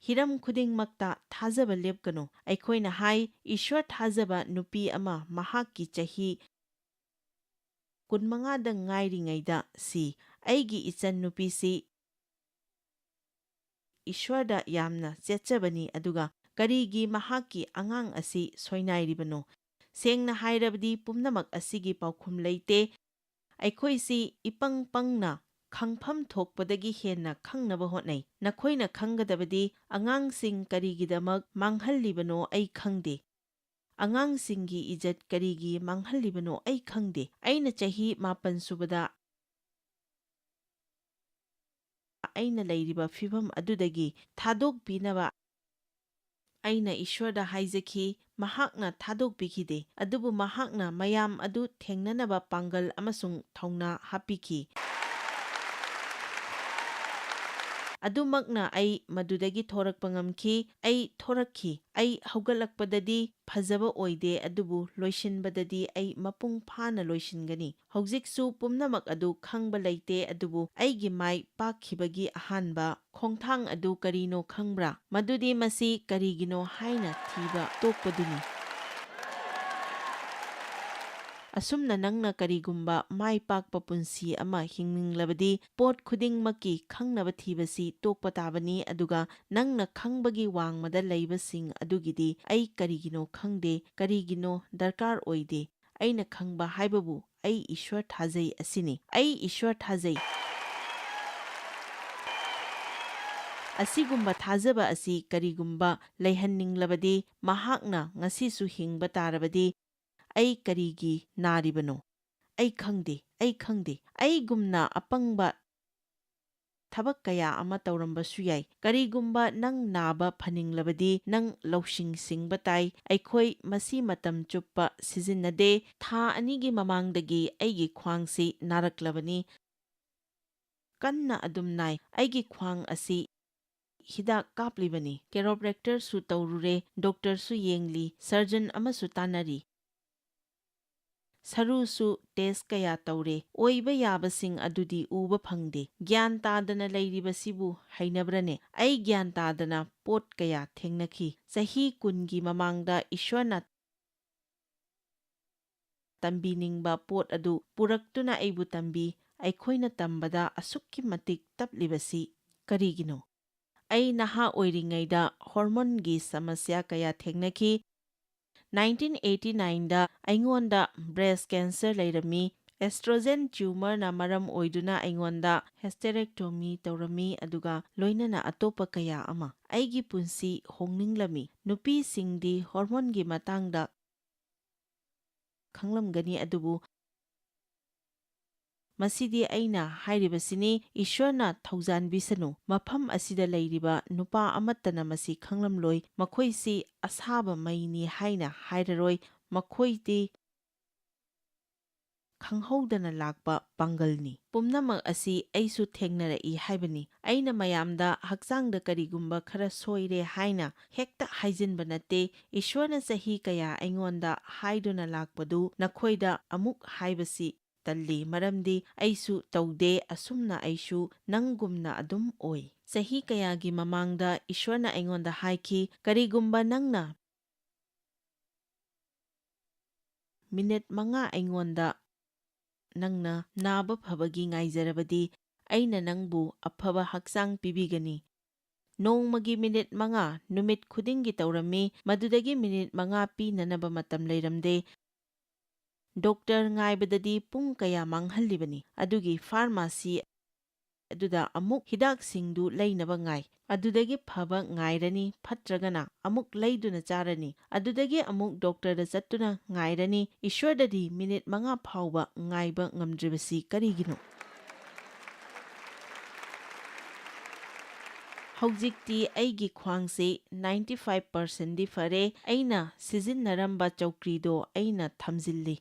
ꯍꯤꯔꯝ ꯈꯨꯗꯤꯡꯃꯛꯇ ꯊꯥꯖꯕ ꯂꯦꯞꯀꯅꯨ꯫ ꯑꯩꯈꯣꯏꯅ ꯍꯥꯏ, ꯏꯁ꯭ꯋꯔ ꯊꯥꯖꯕ ꯅꯨꯄꯤ ꯑꯃ ꯃꯍꯥꯛꯀꯤ ꯆꯍꯤ ꯀꯨꯟꯃꯉꯥꯗ ꯉꯥꯏꯔꯤꯉꯩꯗ ꯁꯤ꯫ ꯑꯩꯒꯤ ꯏꯆꯟ ꯅꯨꯄꯤꯁꯤ ꯏꯁ꯭ꯋꯔꯗ ꯌꯥꯝꯅ ꯆꯦꯠꯆꯕꯅꯤ, ꯑꯗꯨꯒ ꯀꯔꯤꯒꯤ ꯃꯍꯥꯛꯀꯤ ꯑꯉꯥꯡ ꯑꯁꯤ ꯁꯣꯏꯅꯥꯏꯔꯤꯕꯅꯣ? ꯁꯦꯡꯅ ꯍꯥꯏꯔꯕꯗꯤ, ꯄꯨꯝꯅꯃꯛ ꯑꯁꯤꯒꯤ ꯄꯥꯎꯈꯨꯝ ꯂꯩꯇꯦ꯫ ꯑꯩꯈꯣꯏꯁꯤ ꯏꯄꯪ ꯄꯪꯅ ꯈꯪꯐꯝ ꯊꯣꯛꯄꯗꯒꯤ ꯍꯦꯟꯅ ꯈꯪꯅꯕ ꯍꯣꯠꯅꯩ꯫ ꯅꯈꯣꯏꯅ ꯈꯪꯒꯗꯕꯗꯤ, ꯑꯉꯥꯡꯁꯤꯡ ꯀꯔꯤꯒꯤꯗꯃꯛ ꯃꯥꯡꯍꯜꯂꯤꯕꯅꯣ ꯑꯩ ꯈꯪꯗꯦ꯫ ꯑꯉꯥꯡꯁꯤꯡꯒꯤ ꯏꯖꯠ ꯀꯔꯤꯒꯤ ꯃꯥꯡꯍꯜꯂꯤꯕꯅꯣ ꯑꯩ ꯈꯪꯗꯦ꯫ ꯑꯩꯅ ꯆꯍꯤ ꯃꯥꯄꯟ ꯁꯨꯕꯗ ꯑꯩꯅ ꯂꯩꯔꯤꯕ ꯐꯤꯚꯝ ꯑꯗꯨꯗꯒꯤ ꯊꯥꯗꯣꯛꯄꯤꯅꯕ ꯑꯩꯅ ꯏꯁ꯭ꯋꯔꯗ ꯍꯥꯏꯖꯈꯤ꯫ ꯃꯍꯥꯛꯅ ꯊꯥꯗꯣꯛꯄꯤꯈꯤꯗꯦ, ꯑꯗꯨꯕꯨ ꯃꯍꯥꯛꯅ ꯃꯌꯥꯝ ꯑꯗꯨ ꯊꯦꯡꯅꯅꯕ ꯄꯥꯡꯒꯜ ꯑꯃꯁꯨꯡ ꯊꯧꯅꯥ ꯍꯥꯞꯄꯤꯈꯤ꯫ ꯑꯗꯨꯃꯛꯅ ꯑꯩ ꯃꯗꯨꯗꯒꯤ ꯊꯣꯔꯛꯄ ꯉꯝꯈꯤ꯫ ꯑꯩ ꯊꯣꯔꯛꯈꯤ꯫ ꯑꯩ ꯍꯧꯒꯠꯂꯛꯄꯗꯗꯤ ꯐꯖꯕ ꯑꯣꯏꯗꯦ, ꯑꯗꯨꯕꯨ ꯂꯣꯏꯁꯤꯟꯕꯗꯗꯤ ꯑꯩ ꯃꯄꯨꯡ ꯐꯥꯅ ꯂꯣꯏꯁꯤꯟꯒꯅꯤ꯫ ꯍꯧꯖꯤꯛꯁꯨ ꯄꯨꯝꯅꯃꯛ ꯑꯗꯨ ꯈꯪꯕ ꯂꯩꯇꯦ, ꯑꯗꯨꯕꯨ ꯑꯩꯒꯤ ꯃꯥꯏ ꯄꯥꯛꯈꯤꯕꯒꯤ ꯑꯍꯥꯟꯕ ꯈꯣꯡꯊꯥꯡ ꯑꯗꯨ ꯀꯔꯤꯅꯣ ꯈꯪꯕ꯭ꯔꯥ? ꯃꯗꯨꯗꯤ ꯃꯁꯤ ꯀꯔꯤꯒꯤꯅꯣ ꯍꯥꯏꯅ ꯊꯤꯕ ꯇꯣꯛꯄꯗꯨꯅꯤ꯫ ꯑꯁꯨꯝꯅ ꯅꯪꯅ ꯀꯔꯤꯒꯨꯝꯕ ꯃꯥꯏ ꯄꯥꯛꯄ ꯄꯨꯟꯁꯤ ꯑꯃ ꯍꯤꯡꯅꯤꯡꯂꯕꯗꯤ, ꯄꯣꯠ ꯈꯨꯗꯤꯡꯃꯛꯀꯤ ꯈꯪꯅꯕ ꯊꯤꯕꯁꯤ ꯇꯣꯛꯄ ꯇꯥꯕꯅꯤ, ꯑꯗꯨꯒ ꯅꯪꯅ ꯈꯪꯕꯒꯤ ꯋꯥꯡꯃꯗ ꯂꯩꯕꯁꯤꯡ ꯑꯗꯨꯒꯤꯗꯤ ꯑꯩ ꯀꯔꯤꯒꯤꯅꯣ ꯈꯪꯗꯦ, ꯀꯔꯤꯒꯤꯅꯣ ꯗꯔꯀꯥꯔ ꯑꯣꯏꯗꯦ꯫ ꯑꯩꯅ ꯈꯪꯕ ꯍꯥꯏꯕꯕꯨ ꯑꯩ ꯏꯁ꯭ꯋꯔ ꯊꯥꯖꯩ ꯑꯁꯤꯅꯤ꯫ ꯑꯩ ꯏꯁ꯭ꯋꯔ ꯊꯥꯖꯩ꯫ ꯑꯁꯤꯒꯨꯝꯕ ꯊꯥꯖꯕ ꯑꯁꯤ ꯀꯔꯤꯒꯨꯝꯕ ꯂꯩꯍꯟꯅꯤꯡꯂꯕꯗꯤ, ꯃꯍꯥꯛꯅ ꯉꯁꯤꯁꯨ ꯍꯤꯡꯕ ꯇꯥꯔꯕꯗꯤ, ꯑꯩ ꯀꯔꯤꯒꯤ ꯅꯥꯔꯤꯕꯅꯣ? ꯑꯩ ꯈꯪꯗꯦ, ꯑꯩ ꯈꯪꯗꯦ꯫ ꯑꯩꯒꯨꯝꯅ ꯑꯄꯪꯕ ꯊꯕꯛ ꯀꯌꯥ ꯑꯃ ꯇꯧꯔꯝꯕꯁꯨ ꯌꯥꯏ꯫ ꯀꯔꯤꯒꯨꯝꯕ ꯅꯪ ꯅꯥꯕ ꯐꯅꯤꯡꯂꯕꯗꯤ, ꯅꯪ ꯂꯧꯁꯤꯡ ꯁꯤꯡꯕ ꯇꯥꯏ꯫ ꯑꯩꯈꯣꯏ ꯃꯁꯤ ꯃꯇꯝ ꯆꯨꯞꯄ ꯁꯤꯖꯤꯟꯅꯗꯦ꯫ ꯊꯥ ꯑꯅꯤꯒꯤ ꯃꯃꯥꯡꯗꯒꯤ ꯑꯩꯒꯤ ꯈ꯭ꯋꯥꯡꯁꯤ ꯅꯥꯔꯛꯂꯕꯅꯤ꯫ ꯀꯟꯅ ꯑꯗꯨꯝ ꯅꯥꯏ꯫ ꯑꯩꯒꯤ ꯈ꯭ꯋꯥꯡ ꯑꯁꯤ ꯍꯤꯗꯥꯛ ꯀꯥꯞꯂꯤꯕꯅꯤ꯫ ꯀꯦꯔꯣꯄ꯭ꯔꯦꯛꯇꯔꯁꯨ ꯇꯧꯔꯨꯔꯦ, ꯗꯣꯛꯇꯔꯁꯨ ꯌꯦꯡꯂꯤ, ꯁꯔꯖꯟ ꯑꯃꯁꯨ ꯇꯥꯟꯅꯔꯤ꯫ ꯁꯔꯨꯁꯨ ꯇꯦꯁ ꯀꯌꯥ ꯇꯧꯔꯦ, ꯑꯣꯏꯕ ꯌꯥꯕꯁꯤꯡ ꯑꯗꯨꯗꯤ ꯎꯕ ꯐꯪꯗꯦ꯫ ꯒ꯭ꯌꯥꯟ ꯇꯥꯗꯅ ꯂꯩꯔꯤꯕꯁꯤꯕꯨ ꯍꯩꯅꯕ꯭ꯔꯅꯦ? ꯑꯩ ꯒ꯭ꯌꯥꯟ ꯇꯥꯗꯅ ꯄꯣꯠ ꯀꯌꯥ ꯊꯦꯡꯅꯈꯤ꯫ ꯆꯍꯤ ꯀꯨꯟꯒꯤ ꯃꯃꯥꯡꯗ ꯏꯁ꯭ꯋꯔꯅ ꯇꯝꯕꯤꯅꯤꯡꯕ ꯄꯣꯠ ꯑꯗꯨ ꯄꯨꯔꯛꯇꯨꯅ ꯑꯩꯕꯨ ꯇꯝꯕꯤ꯫ ꯑꯩꯈꯣꯏꯅ ꯇꯝꯕꯗ ꯑꯁꯨꯛꯀꯤ ꯃꯇꯤꯛ ꯇꯞꯂꯤꯕꯁꯤ ꯀꯔꯤꯒꯤꯅꯣ? ꯑꯩ ꯅꯍꯥ ꯑꯣꯏꯔꯤꯉꯩꯗ ꯍꯣꯔꯃꯣꯟꯒꯤ ꯁꯃꯁ꯭ꯌꯥ ꯀꯌꯥ ꯊꯦꯡꯅꯈꯤ꯫ ꯅꯥꯏꯟꯇꯤꯟ ꯑꯩꯠꯇꯤ ꯅꯥꯏꯟꯗ ꯑꯩꯉꯣꯟꯗ ꯕ꯭ꯔꯦꯁ ꯀꯦꯟꯁꯔ ꯂꯩꯔꯝꯃꯤ꯫ ꯑꯦꯁꯇ꯭ꯔꯣꯖꯦꯟ ꯇ꯭ꯌꯨꯃꯔꯅ ꯃꯔꯝ ꯑꯣꯏꯗꯨꯅ ꯑꯩꯉꯣꯟꯗ ꯍꯦꯁꯇꯦꯔꯦꯛꯇꯣꯃꯤ ꯇꯧꯔꯝꯃꯤ, ꯑꯗꯨꯒ ꯂꯣꯏꯅꯅ ꯑꯇꯣꯞꯄ ꯀꯌꯥ ꯑꯃ꯫ ꯑꯩꯒꯤ ꯄꯨꯟꯁꯤ ꯍꯣꯡꯅꯤꯡꯂꯝꯃꯤ꯫ ꯅꯨꯄꯤꯁꯤꯡꯗꯤ ꯍꯣꯔꯃꯣꯟꯒꯤ ꯃꯇꯥꯡꯗ ꯈꯪꯂꯝꯒꯅꯤ, ꯑꯗꯨꯕꯨ ꯃꯁꯤꯗꯤ ꯑꯩꯅ ꯍꯥꯏꯔꯤꯕꯁꯤꯅꯤ, ꯏꯁ꯭ꯋꯔꯅ ꯊꯧꯖꯥꯟꯕꯤꯁꯅꯨ꯫ ꯃꯐꯝ ꯑꯁꯤꯗ ꯂꯩꯔꯤꯕ ꯅꯨꯄꯥ ꯑꯃꯠꯇꯅ ꯃꯁꯤ ꯈꯪꯂꯝꯂꯣꯏ꯫ ꯃꯈꯣꯏꯁꯤ ꯑꯁꯥꯕ ꯃꯩꯅꯤ ꯍꯥꯏꯅ ꯍꯥꯏꯔꯔꯣꯏ꯫ ꯃꯈꯣꯏꯗꯤ ꯈꯪꯍꯧꯗꯅ ꯂꯥꯛꯄ ꯄꯥꯡꯒꯜꯅꯤ꯫ ꯄꯨꯝꯅꯃꯛ ꯑꯁꯤ ꯑꯩꯁꯨ ꯊꯦꯡꯅꯔꯛꯏ ꯍꯥꯏꯕꯅꯤ꯫ ꯑꯩꯅ ꯃꯌꯥꯝꯗ ꯍꯛꯆꯥꯡꯗ ꯀꯔꯤꯒꯨꯝꯕ ꯈꯔ ꯁꯣꯏꯔꯦ ꯍꯥꯏꯅ ꯍꯦꯛꯇ ꯍꯥꯏꯖꯤꯟꯕ ꯅꯠꯇꯦ꯫ ꯏꯁ꯭ꯋꯔꯅ ꯆꯍꯤ ꯀꯌꯥ ꯑꯩꯉꯣꯟꯗ ꯍꯥꯏꯗꯨꯅ ꯂꯥꯛꯄꯗꯨ ꯅꯈꯣꯏꯗ ꯑꯃꯨꯛ ꯍꯥꯏꯕꯁꯤ ꯇꯜꯂꯤ, ꯃꯔꯝꯗꯤ ꯑꯩꯁꯨ ꯇꯧꯗꯦ, ꯑꯁꯨꯝꯅ ꯑꯩꯁꯨ ꯅꯪꯒꯨꯝꯅ ꯑꯗꯨꯝ ꯑꯣꯏ꯫ ꯆꯍꯤ ꯀꯌꯥꯒꯤ ꯃꯃꯥꯡꯗ ꯏꯁ꯭ꯋꯔꯅ ꯑꯩꯉꯣꯟꯗ ꯍꯥꯏꯈꯤ, "ꯀꯔꯤꯒꯨꯝꯕ ꯅꯪꯅ ꯃꯤꯅꯤꯠ ꯃꯉꯥ ꯑꯩꯉꯣꯟꯗ ꯅꯪꯅ ꯅꯥꯕ ꯐꯕꯒꯤ ꯉꯥꯏꯖꯔꯕꯗꯤ, ꯑꯩꯅ ꯅꯪꯕꯨ ꯑꯐꯕ ꯍꯛꯆꯥꯡ ꯄꯤꯕꯤꯒꯅꯤ꯫ ꯅꯣꯡꯃꯒꯤ ꯃꯤꯅꯤꯠ ꯃꯉꯥ, ꯅꯨꯃꯤꯠ ꯈꯨꯗꯤꯡꯒꯤ ꯇꯧꯔꯝꯃꯤ, ꯃꯗꯨꯗꯒꯤ ꯃꯤꯅꯤꯠ ꯃꯉꯥ ꯄꯤꯅꯅꯕ ꯃꯇꯝ ꯂꯩꯔꯝꯗꯦ꯫ ꯗꯣꯛꯇꯔ ꯉꯥꯏꯕꯗꯗꯤ ꯄꯨꯡ ꯀꯌꯥ ꯃꯥꯡꯍꯜꯂꯤꯕꯅꯤ, ꯑꯗꯨꯒꯤ ꯐꯥꯔꯃꯥꯁꯤ ꯑꯗꯨꯗ ꯑꯃꯨꯛ ꯍꯤꯗꯥꯛꯁꯤꯡꯗꯨ ꯂꯩꯅꯕ ꯉꯥꯏ꯫ ꯑꯗꯨꯗꯒꯤ ꯐꯕ ꯉꯥꯏꯔꯅꯤ, ꯐꯠꯇ꯭ꯔꯒꯅ ꯑꯃꯨꯛ ꯂꯩꯗꯨꯅ ꯆꯥꯔꯅꯤ꯫ ꯑꯗꯨꯗꯒꯤ ꯑꯃꯨꯛ ꯗꯣꯛꯇꯔꯗ ꯆꯠꯇꯨꯅ ꯉꯥꯏꯔꯅꯤ꯫ ꯏꯁ꯭ꯋꯔꯗꯗꯤ ꯃꯤꯅꯤꯠ ꯃꯉꯥ ꯐꯥꯎꯕ ꯉꯥꯏꯕ ꯉꯝꯗ꯭ꯔꯤꯕꯁꯤ ꯀꯔꯤꯒꯤꯅꯣ?" ꯍꯧꯖꯤꯛꯇꯤ ꯑꯩꯒꯤ ꯈ꯭ꯋꯥꯡꯁꯤ ꯅꯥꯏꯟꯇꯤ ꯐꯥꯏꯚ ꯄꯥꯔꯁꯦꯟꯗꯤ ꯐꯔꯦ꯫ ꯑꯩꯅ ꯁꯤꯖꯤꯟꯅꯔꯝꯕ ꯆꯧꯀ꯭ꯔꯤꯗꯣ ꯑꯩꯅ ꯊꯝꯖꯤꯜꯂꯤ꯫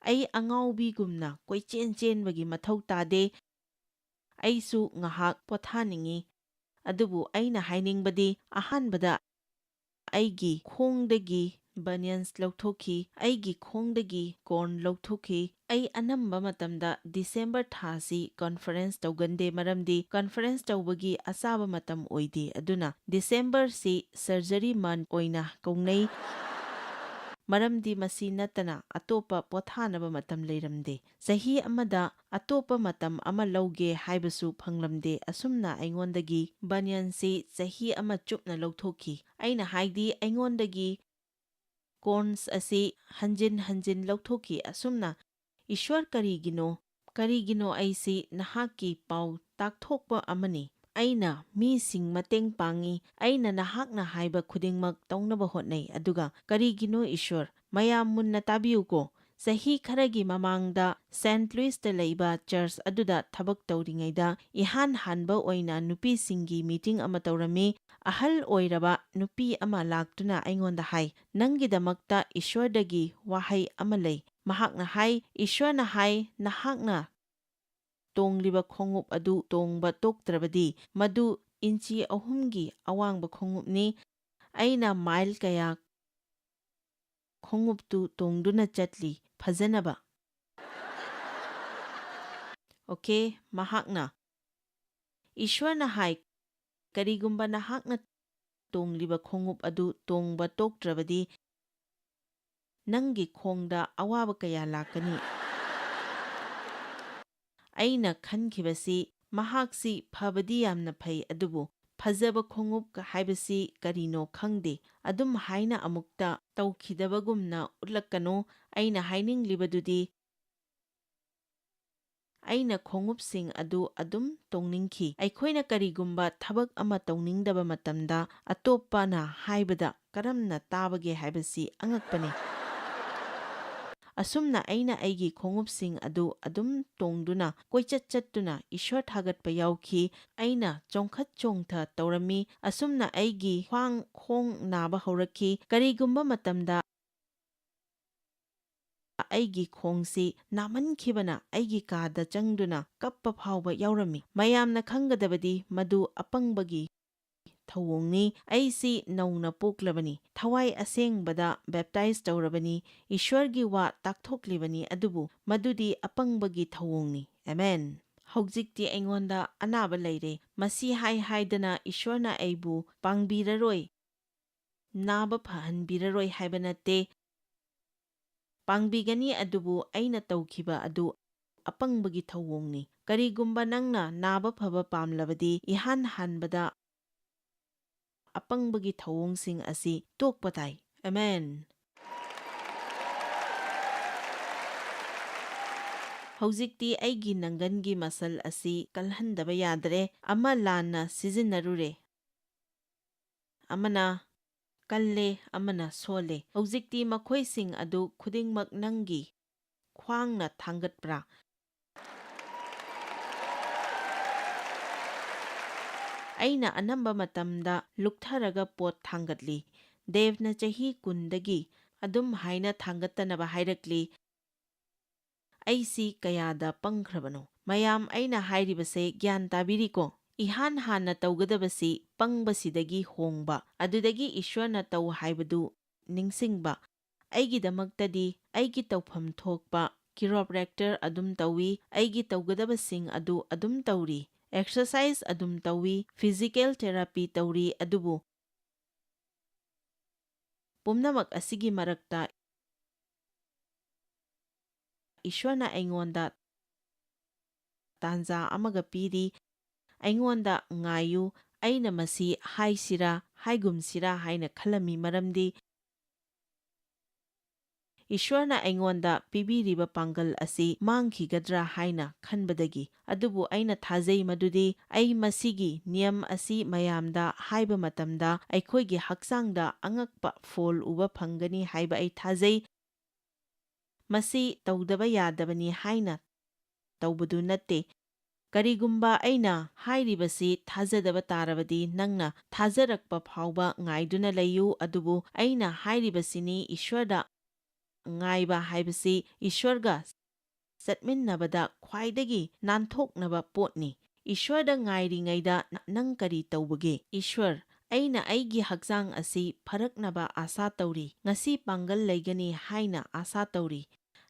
ꯑꯩ ꯑꯉꯥꯎꯕꯤꯒꯨꯝꯅ ꯀꯣꯏꯆꯦꯟ ꯆꯦꯟꯕꯒꯤ ꯃꯊꯧ ꯇꯥꯗꯦ꯫ ꯑꯩꯁꯨ ꯉꯥꯏꯍꯥꯛ ꯄꯣꯊꯥꯅꯤꯡꯏ꯫ ꯑꯗꯨꯕꯨ ꯑꯩꯅ ꯍꯥꯏꯅꯤꯡꯕꯗꯤ, ꯑꯍꯥꯟꯕꯗ ꯑꯩꯒꯤ ꯈꯣꯡꯗꯒꯤ ꯕꯅꯤꯌꯟꯁ ꯂꯧꯊꯣꯛꯈꯤ, ꯑꯩꯒꯤ ꯈꯣꯡꯗꯒꯤ ꯀꯣꯔꯟ ꯂꯧꯊꯣꯛꯈꯤ꯫ ꯑꯩ ꯑꯅꯝꯕ ꯃꯇꯝꯗ ꯗꯤꯁꯦꯝꯕꯔ ꯊꯥꯁꯤ ꯀꯟꯐꯔꯦꯟꯁ ꯇꯧꯒꯟꯗꯦ, ꯃꯔꯝꯗꯤ ꯀꯟꯐꯔꯦꯟꯁ ꯇꯧꯕꯒꯤ ꯑꯆꯥꯕ ꯃꯇꯝ ꯑꯣꯏꯗꯦ꯫ ꯑꯗꯨꯅ ꯗꯤꯁꯦꯝꯕꯔꯁꯤ ꯁꯔꯖꯔꯤ ꯃꯟꯊ ꯑꯣꯏꯅ ꯀꯧꯅꯩ, ꯃꯔꯝꯗꯤ ꯃꯁꯤ ꯅꯠꯇꯅ ꯑꯇꯣꯞꯄ ꯄꯣꯊꯥꯅꯕ ꯃꯇꯝ ꯂꯩꯔꯝꯗꯦ꯫ ꯆꯍꯤ ꯑꯃꯗ ꯑꯇꯣꯞꯄ ꯃꯇꯝ ꯑꯃ ꯂꯧꯒꯦ ꯍꯥꯏꯕꯁꯨ ꯐꯪꯂꯝꯗꯦ꯫ ꯑꯁꯨꯝꯅ ꯑꯩꯉꯣꯟꯗꯒꯤ ꯕꯅꯤꯌꯟꯁꯤ ꯆꯍꯤ ꯑꯃ ꯆꯨꯞꯅ ꯂꯧꯊꯣꯛꯈꯤ꯫ ꯑꯩꯅ ꯍꯥꯏꯗꯤ, ꯑꯩꯉꯣꯟꯗꯒꯤ ꯀꯣꯔꯟꯁ ꯑꯁꯤ ꯍꯟꯖꯤꯟ ꯍꯟꯖꯤꯟ ꯂꯧꯊꯣꯛꯈꯤ꯫ ꯑꯁꯨꯝꯅ, "ꯏꯁ꯭ꯋꯔ, ꯀꯔꯤꯒꯤꯅꯣ? ꯀꯔꯤꯒꯤꯅꯣ ꯑꯩꯁꯤ ꯅꯍꯥꯛꯀꯤ ꯄꯥꯎ ꯇꯥꯛꯊꯣꯛꯄ ꯑꯃꯅꯤ꯫ ꯑꯩꯅ ꯃꯤꯁꯤꯡ ꯃꯇꯦꯡ ꯄꯥꯡꯏ, ꯑꯩꯅ ꯅꯍꯥꯛꯅ ꯍꯥꯏꯕ ꯈꯨꯗꯤꯡꯃꯛ ꯇꯧꯅꯕ ꯍꯣꯠꯅꯩ, ꯑꯗꯨꯒ ꯀꯔꯤꯒꯤꯅꯣ, ꯏꯁ꯭ꯋꯔ?" ꯃꯌꯥꯝ ꯃꯨꯟꯅ ꯇꯥꯕꯤꯌꯨꯀꯣ꯫ ꯆꯍꯤ ꯈꯔꯒꯤ ꯃꯃꯥꯡꯗ ꯁꯦꯟꯠ ꯂꯨꯏꯁꯇ ꯂꯩꯕ ꯆꯔꯆ ꯑꯗꯨꯗ ꯊꯕꯛ ꯇꯧꯔꯤꯉꯩꯗ ꯏꯍꯥꯟ ꯍꯥꯟꯕ ꯑꯣꯏꯅ ꯅꯨꯄꯤꯁꯤꯡꯒꯤ ꯃꯤꯇꯤꯡ ꯑꯃ ꯇꯧꯔꯝꯃꯤ꯫ ꯑꯍꯜ ꯑꯣꯏꯔꯕ ꯅꯨꯄꯤ ꯑꯃ ꯂꯥꯛꯇꯨꯅ ꯑꯩꯉꯣꯟꯗ ꯍꯥꯏ, "ꯅꯪꯒꯤꯗꯃꯛꯇ ꯏꯁ꯭ꯋꯔꯗꯒꯤ ꯋꯥꯍꯩ ꯑꯃ ꯂꯩ꯫" ꯃꯍꯥꯛꯅ ꯍꯥꯏ, "ꯏꯁ꯭ꯋꯔꯅ ꯍꯥꯏ, ꯅꯍꯥꯛꯅ ꯇꯣꯡꯂꯤꯕ ꯈꯣꯡꯎꯞ ꯑꯗꯨ ꯇꯣꯡꯕ ꯇꯣꯛꯇ꯭ꯔꯕꯗꯤ, ꯃꯗꯨ ꯏꯟꯆꯤ ꯑꯍꯨꯝꯒꯤ ꯑꯋꯥꯡꯕ ꯈꯣꯡꯎꯞꯅꯤ꯫ ꯑꯩꯅ ꯃꯥꯏꯜ ꯀꯌꯥ ꯈꯣꯡꯎꯞꯇꯨ ꯇꯣꯡꯗꯨꯅ ꯆꯠꯂꯤ, ꯐꯖꯅꯕ꯫" ꯑꯣꯀꯦ, ꯃꯍꯥꯛꯅ, "ꯏꯁ꯭ꯋꯔꯅ ꯍꯥꯏ, ꯀꯔꯤꯒꯨꯝꯕ ꯅꯍꯥꯛꯅ ꯇꯣꯡꯂꯤꯕ ꯈꯣꯡꯎꯞ ꯑꯗꯨ ꯇꯣꯡꯕ ꯇꯣꯛꯇ꯭ꯔꯕꯗꯤ, ꯅꯪꯒꯤ ꯈꯣꯡꯗ ꯑꯋꯥꯕ ꯀꯌꯥ ꯂꯥꯛꯀꯅꯤ꯫" ꯑꯩꯅ ꯈꯟꯈꯤꯕꯁꯤ, ꯃꯍꯥꯛꯁꯤ ꯐꯕꯗꯤ ꯌꯥꯝꯅ ꯐꯩ, ꯑꯗꯨꯕꯨ ꯐꯖꯕ ꯈꯣꯡꯎꯞ ꯍꯥꯏꯕꯁꯤ ꯀꯔꯤꯅꯣ ꯈꯪꯗꯦ꯫ ꯑꯗꯨꯝ ꯍꯥꯏꯅ ꯑꯃꯨꯛꯇ ꯇꯧꯈꯤꯗꯕꯒꯨꯝꯅ ꯎꯠꯂꯛꯀꯅꯨ꯫ ꯑꯩꯅ ꯍꯥꯏꯅꯤꯡꯂꯤꯕꯗꯨꯗꯤ, ꯑꯩꯅ ꯈꯣꯡꯎꯞꯁꯤꯡ ꯑꯗꯨ ꯑꯗꯨꯝ ꯇꯣꯡꯅꯤꯡꯈꯤ꯫ ꯑꯩꯈꯣꯏꯅ ꯀꯔꯤꯒꯨꯝꯕ ꯊꯕꯛ ꯑꯃ ꯇꯧꯅꯤꯡꯗꯕ ꯃꯇꯝꯗ, ꯑꯇꯣꯞꯄꯅ ꯍꯥꯏꯕꯗ ꯀꯔꯝꯅ ꯇꯥꯕꯒꯦ ꯍꯥꯏꯕꯁꯤ ꯑꯉꯛꯄꯅꯤ꯫ ꯑꯁꯨꯝꯅ ꯑꯩꯅ ꯑꯩꯒꯤ ꯈꯣꯡꯎꯞꯁꯤꯡ ꯑꯗꯨ ꯑꯗꯨꯝ ꯇꯣꯡꯗꯨꯅ, ꯀꯣꯏꯆꯠ ꯆꯠꯇꯨꯅ ꯏꯁ꯭ꯋꯔ ꯊꯥꯒꯠꯄ ꯌꯥꯎꯈꯤ꯫ ꯑꯩꯅ ꯆꯣꯡꯈꯠ ꯆꯣꯡꯊ ꯇꯧꯔꯝꯃꯤ꯫ ꯑꯁꯨꯝꯅ ꯑꯩꯒꯤ ꯈ꯭ꯋꯥꯡ ꯈꯣꯡ ꯅꯥꯕ ꯍꯧꯔꯛꯈꯤ꯫ ꯀꯔꯤꯒꯨꯝꯕ ꯃꯇꯝꯗ ꯑꯩꯒꯤ ꯈꯣꯡꯁꯤ ꯅꯥꯃꯟꯈꯤꯕꯅ ꯑꯩꯒꯤ ꯀꯥꯗ ꯆꯪꯗꯨꯅ ꯀꯞꯄ ꯐꯥꯎꯕ ꯌꯥꯎꯔꯝꯃꯤ꯫ ꯃꯌꯥꯝꯅ ꯈꯪꯒꯗꯕꯗꯤ ꯃꯗꯨ ꯑꯄꯪꯕꯒꯤ ꯊꯧꯑꯣꯡꯅꯤ꯫ ꯑꯩꯁꯤ ꯅꯧꯅ ꯄꯣꯛꯂꯕꯅꯤ, ꯊꯋꯥꯏ ꯑꯁꯦꯡꯕꯗ ꯕꯦꯞꯇꯥꯏꯖ ꯇꯧꯔꯕꯅꯤ, ꯏꯁ꯭ꯋꯔꯒꯤ ꯋꯥ ꯇꯥꯛꯊꯣꯛꯂꯤꯕꯅꯤ, ꯑꯗꯨꯕꯨ ꯃꯗꯨꯗꯤ ꯑꯄꯪꯕꯒꯤ ꯊꯧꯑꯣꯡꯅꯤ꯫ ꯑꯃꯦꯟ꯫ ꯍꯧꯖꯤꯛꯇꯤ ꯑꯩꯉꯣꯟꯗ ꯑꯅꯥꯕ ꯂꯩꯔꯦ꯫ ꯃꯁꯤ ꯍꯥꯏ ꯍꯥꯏꯗꯅ ꯏꯁ꯭ꯋꯔꯅ ꯑꯩꯕꯨ ꯄꯥꯡꯕꯤꯔꯔꯣꯏ, ꯅꯥꯕ ꯐꯍꯟꯕꯤꯔꯔꯣꯏ ꯍꯥꯏꯕ ꯅꯠꯇꯦ꯫ ꯄꯥꯡꯕꯤꯒꯅꯤ, ꯑꯗꯨꯕꯨ ꯑꯩꯅ ꯇꯧꯈꯤꯕ ꯑꯗꯨ ꯑꯄꯪꯕꯒꯤ ꯊꯧꯑꯣꯡꯅꯤ꯫ ꯀꯔꯤꯒꯨꯝꯕ ꯅꯪꯅ ꯅꯥꯕ ꯐꯕ ꯄꯥꯝꯂꯕꯗꯤ, ꯏꯍꯥꯟ ꯍꯥꯟꯕꯗ ꯑꯄꯪꯕꯒꯤ ꯊꯧꯑꯣꯡꯁꯤꯡ ꯑꯁꯤ ꯇꯣꯛꯄ ꯇꯥꯏ꯫ ꯑꯃꯦꯟ꯫ ꯍꯧꯖꯤꯛꯇꯤ ꯑꯩꯒꯤ ꯅꯪꯒꯟꯒꯤ ꯃꯁꯜ ꯑꯁꯤ ꯀꯜꯍꯟꯗꯕ ꯌꯥꯗ꯭ꯔꯦ꯫ ꯑꯃ ꯂꯥꯟꯅ ꯁꯤꯖꯤꯟꯅꯔꯨꯔꯦ꯫ ꯑꯃꯅ ꯀꯜꯂꯦ, ꯑꯃꯅ ꯁꯣꯜꯂꯦ꯫ ꯍꯧꯖꯤꯛꯇꯤ ꯃꯈꯣꯏꯁꯤꯡ ꯑꯗꯨ ꯈꯨꯗꯤꯡꯃꯛ ꯅꯪꯒꯤ ꯈ꯭ꯋꯥꯡꯅ ꯊꯥꯡꯒꯠꯄ꯭ꯔꯥ? ꯑꯩꯅ ꯑꯅꯝꯕ ꯃꯇꯝꯗ ꯂꯨꯛꯊꯔꯒ ꯄꯣꯠ ꯊꯥꯡꯒꯠꯂꯤ꯫ ꯗꯦꯕꯅ ꯆꯍꯤ ꯀꯨꯟꯗꯒꯤ ꯑꯗꯨꯝ ꯍꯥꯏꯅ ꯊꯥꯡꯒꯠꯇꯅꯕ ꯍꯥꯏꯔꯛꯂꯤ꯫ ꯑꯩꯁꯤ ꯀꯌꯥꯗ ꯄꯪꯈ꯭ꯔꯕꯅꯣ? ꯃꯌꯥꯝ, ꯑꯩꯅ ꯍꯥꯏꯔꯤꯕꯁꯦ ꯒ꯭ꯌꯥꯟ ꯇꯥꯕꯤꯔꯤꯀꯣ? ꯏꯍꯥꯟ ꯍꯥꯟꯅ ꯇꯧꯒꯗꯕꯁꯤ ꯄꯪꯕꯁꯤꯗꯒꯤ ꯍꯣꯡꯕ, ꯑꯗꯨꯗꯒꯤ ꯏꯁ꯭ꯋꯔꯅ ꯇꯧ ꯍꯥꯏꯕꯗꯨ ꯅꯤꯡꯁꯤꯡꯕ꯫ ꯑꯩꯒꯤꯗꯃꯛꯇꯗꯤ ꯑꯩꯒꯤ ꯇꯧꯐꯝ ꯊꯣꯛꯄ ꯀꯤꯔꯣꯄ꯭ꯔꯦꯛꯇꯔ ꯑꯗꯨꯝ ꯇꯧꯏ, ꯑꯩꯒꯤ ꯇꯧꯒꯗꯕꯁꯤꯡ ꯑꯗꯨ ꯑꯗꯨꯝ ꯇꯧꯔꯤ, ꯑꯦꯛꯁꯔꯁꯥꯏꯖ ꯑꯗꯨꯝ ꯇꯧꯏ, ꯐꯤꯖꯤꯀꯦꯜ ꯊꯦꯔꯥꯄꯤ ꯇꯧꯔꯤ, ꯑꯗꯨꯕꯨ ꯄꯨꯝꯅꯃꯛ ꯑꯁꯤꯒꯤ ꯃꯔꯛꯇ ꯏꯁ꯭ꯋꯔꯅ ꯑꯩꯉꯣꯟꯗ ꯇꯥꯟꯖꯥ ꯑꯃꯒ ꯄꯤꯔꯤ꯫ ꯑꯩꯉꯣꯟꯗ ꯉꯥꯏꯌꯨ, ꯑꯩꯅ ꯃꯁꯤ ꯍꯥꯏꯁꯤꯔꯥ, ꯍꯥꯏꯒꯨꯝꯁꯤꯔꯥ ꯍꯥꯏꯅ ꯈꯜꯂꯝꯃꯤ, ꯃꯔꯝꯗꯤ ꯏꯁ꯭ꯋꯔꯅ ꯑꯩꯉꯣꯟꯗ ꯄꯤꯕꯤꯔꯤꯕ ꯄꯥꯡꯒꯜ ꯑꯁꯤ ꯃꯥꯡꯈꯤꯒꯗ꯭ꯔꯥ ꯍꯥꯏꯅ ꯈꯟꯕꯗꯒꯤ꯫ ꯑꯗꯨꯕꯨ ꯑꯩꯅ ꯊꯥꯖꯩ ꯃꯗꯨꯗꯤ ꯑꯩ ꯃꯁꯤꯒꯤ ꯅꯤꯌꯝ ꯑꯁꯤ ꯃꯌꯥꯝꯗ ꯍꯥꯏꯕ ꯃꯇꯝꯗ ꯑꯩꯈꯣꯏꯒꯤ ꯍꯛꯆꯥꯡꯗ ꯑꯉꯛꯄ ꯐꯣꯜ ꯎꯕ ꯐꯪꯒꯅꯤ ꯍꯥꯏꯕ ꯑꯩ ꯊꯥꯖꯩ꯫ ꯃꯁꯤ ꯇꯧꯗꯕ ꯌꯥꯗꯕꯅꯤ ꯍꯥꯏꯅ ꯇꯧꯕꯗꯨ ꯅꯠꯇꯦ꯫ ꯀꯔꯤꯒꯨꯝꯕ ꯑꯩꯅ ꯍꯥꯏꯔꯤꯕꯁꯤ ꯊꯥꯖꯗꯕ ꯇꯥꯔꯕꯗꯤ, ꯅꯪꯅ ꯊꯥꯖꯔꯛꯄ ꯐꯥꯎꯕ ꯉꯥꯏꯗꯨꯅ ꯂꯩꯌꯨ, ꯑꯗꯨꯕꯨ ꯑꯩꯅ ꯍꯥꯏꯔꯤꯕꯁꯤꯅꯤ, ꯏꯁ꯭ꯋꯔꯗ ꯉꯥꯏꯕ ꯍꯥꯏꯕꯁꯤ ꯏꯁ꯭ꯋꯔꯒ ꯆꯠꯃꯤꯟꯅꯕꯗ ꯈ꯭ꯋꯥꯏꯗꯒꯤ ꯅꯥꯟꯊꯣꯛꯅꯕ ꯄꯣꯠꯅꯤ꯫ ꯏꯁ꯭ꯋꯔꯗ ꯉꯥꯏꯔꯤꯉꯩꯗ ꯅꯪ ꯀꯔꯤ ꯇꯧꯕꯒꯦ? ꯏꯁ꯭ꯋꯔ, ꯑꯩꯅ ꯑꯩꯒꯤ ꯍꯛꯆꯥꯡ ꯑꯁꯤ ꯐꯔꯛꯅꯕ ꯑꯥꯁꯥ ꯇꯧꯔꯤ꯫ ꯉꯁꯤ ꯄꯥꯡꯒꯜ ꯂꯩꯒꯅꯤ ꯍꯥꯏꯅ ꯑꯥꯁꯥ ꯇꯧꯔꯤ꯫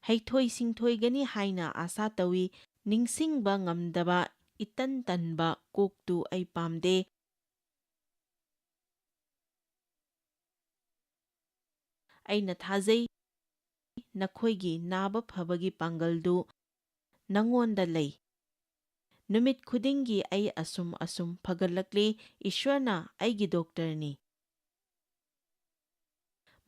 ꯍꯩꯊꯣꯏ ꯁꯤꯡꯊꯣꯏꯒꯅꯤ ꯍꯥꯏꯅ ꯑꯥꯁꯥ ꯇꯧꯏ꯫ ꯅꯤꯡꯁꯤꯡꯕ ꯉꯝꯗꯕ, ꯏꯇꯟ ꯇꯟꯕ ꯀꯣꯛꯇꯨ ꯑꯩ ꯄꯥꯝꯗꯦ꯫ ꯑꯩꯅ ꯊꯥꯖꯩ, ꯅꯈꯣꯏꯒꯤ ꯅꯥꯕ ꯐꯕꯒꯤ ꯄꯥꯡꯒꯜꯗꯨ ꯅꯉꯣꯟꯗ ꯂꯩ꯫ ꯅꯨꯃꯤꯠ ꯈꯨꯗꯤꯡꯒꯤ ꯑꯩ ꯑꯁꯨꯝ ꯑꯁꯨꯝ ꯐꯒꯠꯂꯛꯂꯤ꯫ ꯏꯁ꯭ꯋꯔꯅ ꯑꯩꯒꯤ ꯗꯣꯛꯇꯔꯅꯤ꯫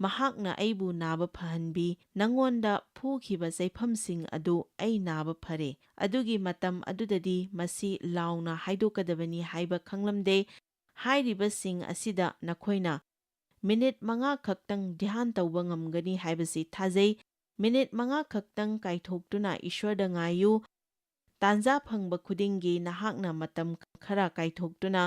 ꯃꯍꯥꯛꯅ ꯑꯩꯕꯨ ꯅꯥꯕ ꯐꯍꯟꯕꯤ꯫ ꯅꯉꯣꯟꯗ ꯐꯨꯈꯤꯕ ꯆꯩꯐꯝꯁꯤꯡ ꯑꯗꯨ ꯑꯩ ꯅꯥꯕ ꯐꯔꯦ꯫ ꯑꯗꯨꯒꯤ ꯃꯇꯝ ꯑꯗꯨꯗꯗꯤ ꯃꯁꯤ ꯂꯥꯎꯅ ꯍꯥꯏꯗꯣꯛꯀꯗꯕꯅꯤ ꯍꯥꯏꯕ ꯈꯪꯂꯝꯗꯦ꯫ ꯍꯥꯏꯔꯤꯕꯁꯤꯡ ꯑꯁꯤꯗ ꯅꯈꯣꯏꯅ ꯃꯤꯅꯤꯠ ꯃꯉꯥ ꯈꯛꯇꯪ ꯙ꯭ꯌꯥꯟ ꯇꯧꯕ ꯉꯝꯒꯅꯤ ꯍꯥꯏꯕꯁꯤ ꯊꯥꯖꯩ꯫ ꯃꯤꯅꯤꯠ ꯃꯉꯥ ꯈꯛꯇꯪ ꯀꯥꯏꯊꯣꯛꯇꯨꯅ ꯏꯁ꯭ꯋꯔꯗ ꯉꯥꯏꯌꯨ꯫ ꯇꯥꯟꯖꯥ ꯐꯪꯕ ꯈꯨꯗꯤꯡꯒꯤ ꯅꯍꯥꯛꯅ ꯃꯇꯝ ꯈꯔ ꯀꯥꯏꯊꯣꯛꯇꯨꯅ,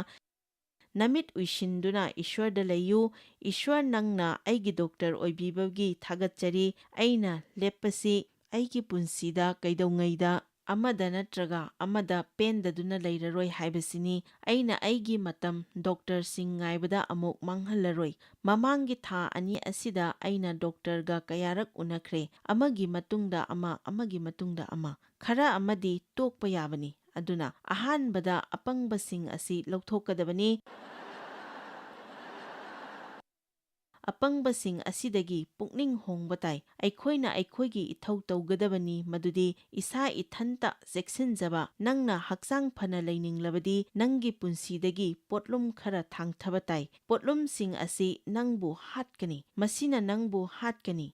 ꯅꯃꯤꯠ ꯎꯏꯁꯤꯟꯗꯨꯅ ꯏꯁ꯭ꯋꯔꯗ ꯂꯩꯌꯨ꯫ "ꯏꯁ꯭ꯋꯔ, ꯅꯪꯅ ꯑꯩꯒꯤ ꯗꯣꯛꯇꯔ ꯑꯣꯏꯕꯤꯕꯒꯤ ꯊꯥꯒꯠꯆꯔꯤ꯫ ꯑꯩꯅ ꯂꯦꯞꯄꯁꯤ ꯑꯩꯒꯤ ꯄꯨꯟꯁꯤꯗ ꯀꯩꯗꯧꯉꯩꯗ ꯑꯃꯗ ꯅꯠꯇ꯭ꯔꯒ ꯑꯃꯗ ꯄꯦꯟꯗꯗꯨꯅ ꯂꯩꯔꯔꯣꯏ ꯍꯥꯏꯕꯁꯤꯅꯤ꯫ ꯑꯩꯅ ꯑꯩꯒꯤ ꯃꯇꯝ ꯗꯣꯛꯇꯔꯁꯤꯡ ꯉꯥꯏꯕꯗ ꯑꯃꯨꯛ ꯃꯥꯡꯍꯜꯂꯔꯣꯏ꯫ ꯃꯃꯥꯡꯒꯤ ꯊꯥ ꯑꯅꯤ ꯑꯁꯤꯗ ꯑꯩꯅ ꯗꯣꯛꯇꯔꯒ ꯀꯌꯥꯔꯛ ꯎꯅꯈ꯭ꯔꯦ, ꯑꯃꯒꯤ ꯃꯇꯨꯡꯗ ꯑꯃ, ꯑꯃꯒꯤ ꯃꯇꯨꯡꯗ ꯑꯃ꯫ ꯈꯔ ꯑꯃꯗꯤ ꯇꯣꯛꯄ ꯌꯥꯕꯅꯤ꯫ ꯑꯗꯨꯅ ꯑꯍꯥꯟꯕꯗ ꯑꯄꯪꯕꯁꯤꯡ ꯑꯁꯤ ꯂꯧꯊꯣꯛꯀꯗꯕꯅꯤ꯫ ꯑꯄꯪꯕꯁꯤꯡ ꯑꯁꯤꯗꯒꯤ ꯄꯨꯛꯅꯤꯡ ꯍꯣꯡꯕ ꯇꯥꯏ꯫ ꯑꯩꯈꯣꯏꯅ ꯑꯩꯈꯣꯏꯒꯤ ꯏꯊꯧ ꯇꯧꯒꯗꯕꯅꯤ, ꯃꯗꯨꯗꯤ ꯏꯁꯥ ꯏꯊꯟꯇ ꯆꯦꯛꯁꯤꯟꯖꯕ꯫ ꯅꯪꯅ ꯍꯛꯆꯥꯡ ꯐꯅ ꯂꯩꯅꯤꯡꯂꯕꯗꯤ ꯅꯪꯒꯤ ꯄꯨꯟꯁꯤꯗꯒꯤ ꯄꯣꯠꯂꯨꯝ ꯈꯔ ꯊꯥꯡꯊꯕ ꯇꯥꯏ꯫ ꯄꯣꯠꯂꯨꯝꯁꯤꯡ ꯑꯁꯤ ꯅꯪꯕꯨ ꯍꯥꯠꯀꯅꯤ꯫ ꯃꯁꯤꯅ ꯅꯪꯕꯨ ꯍꯥꯠꯀꯅꯤ꯫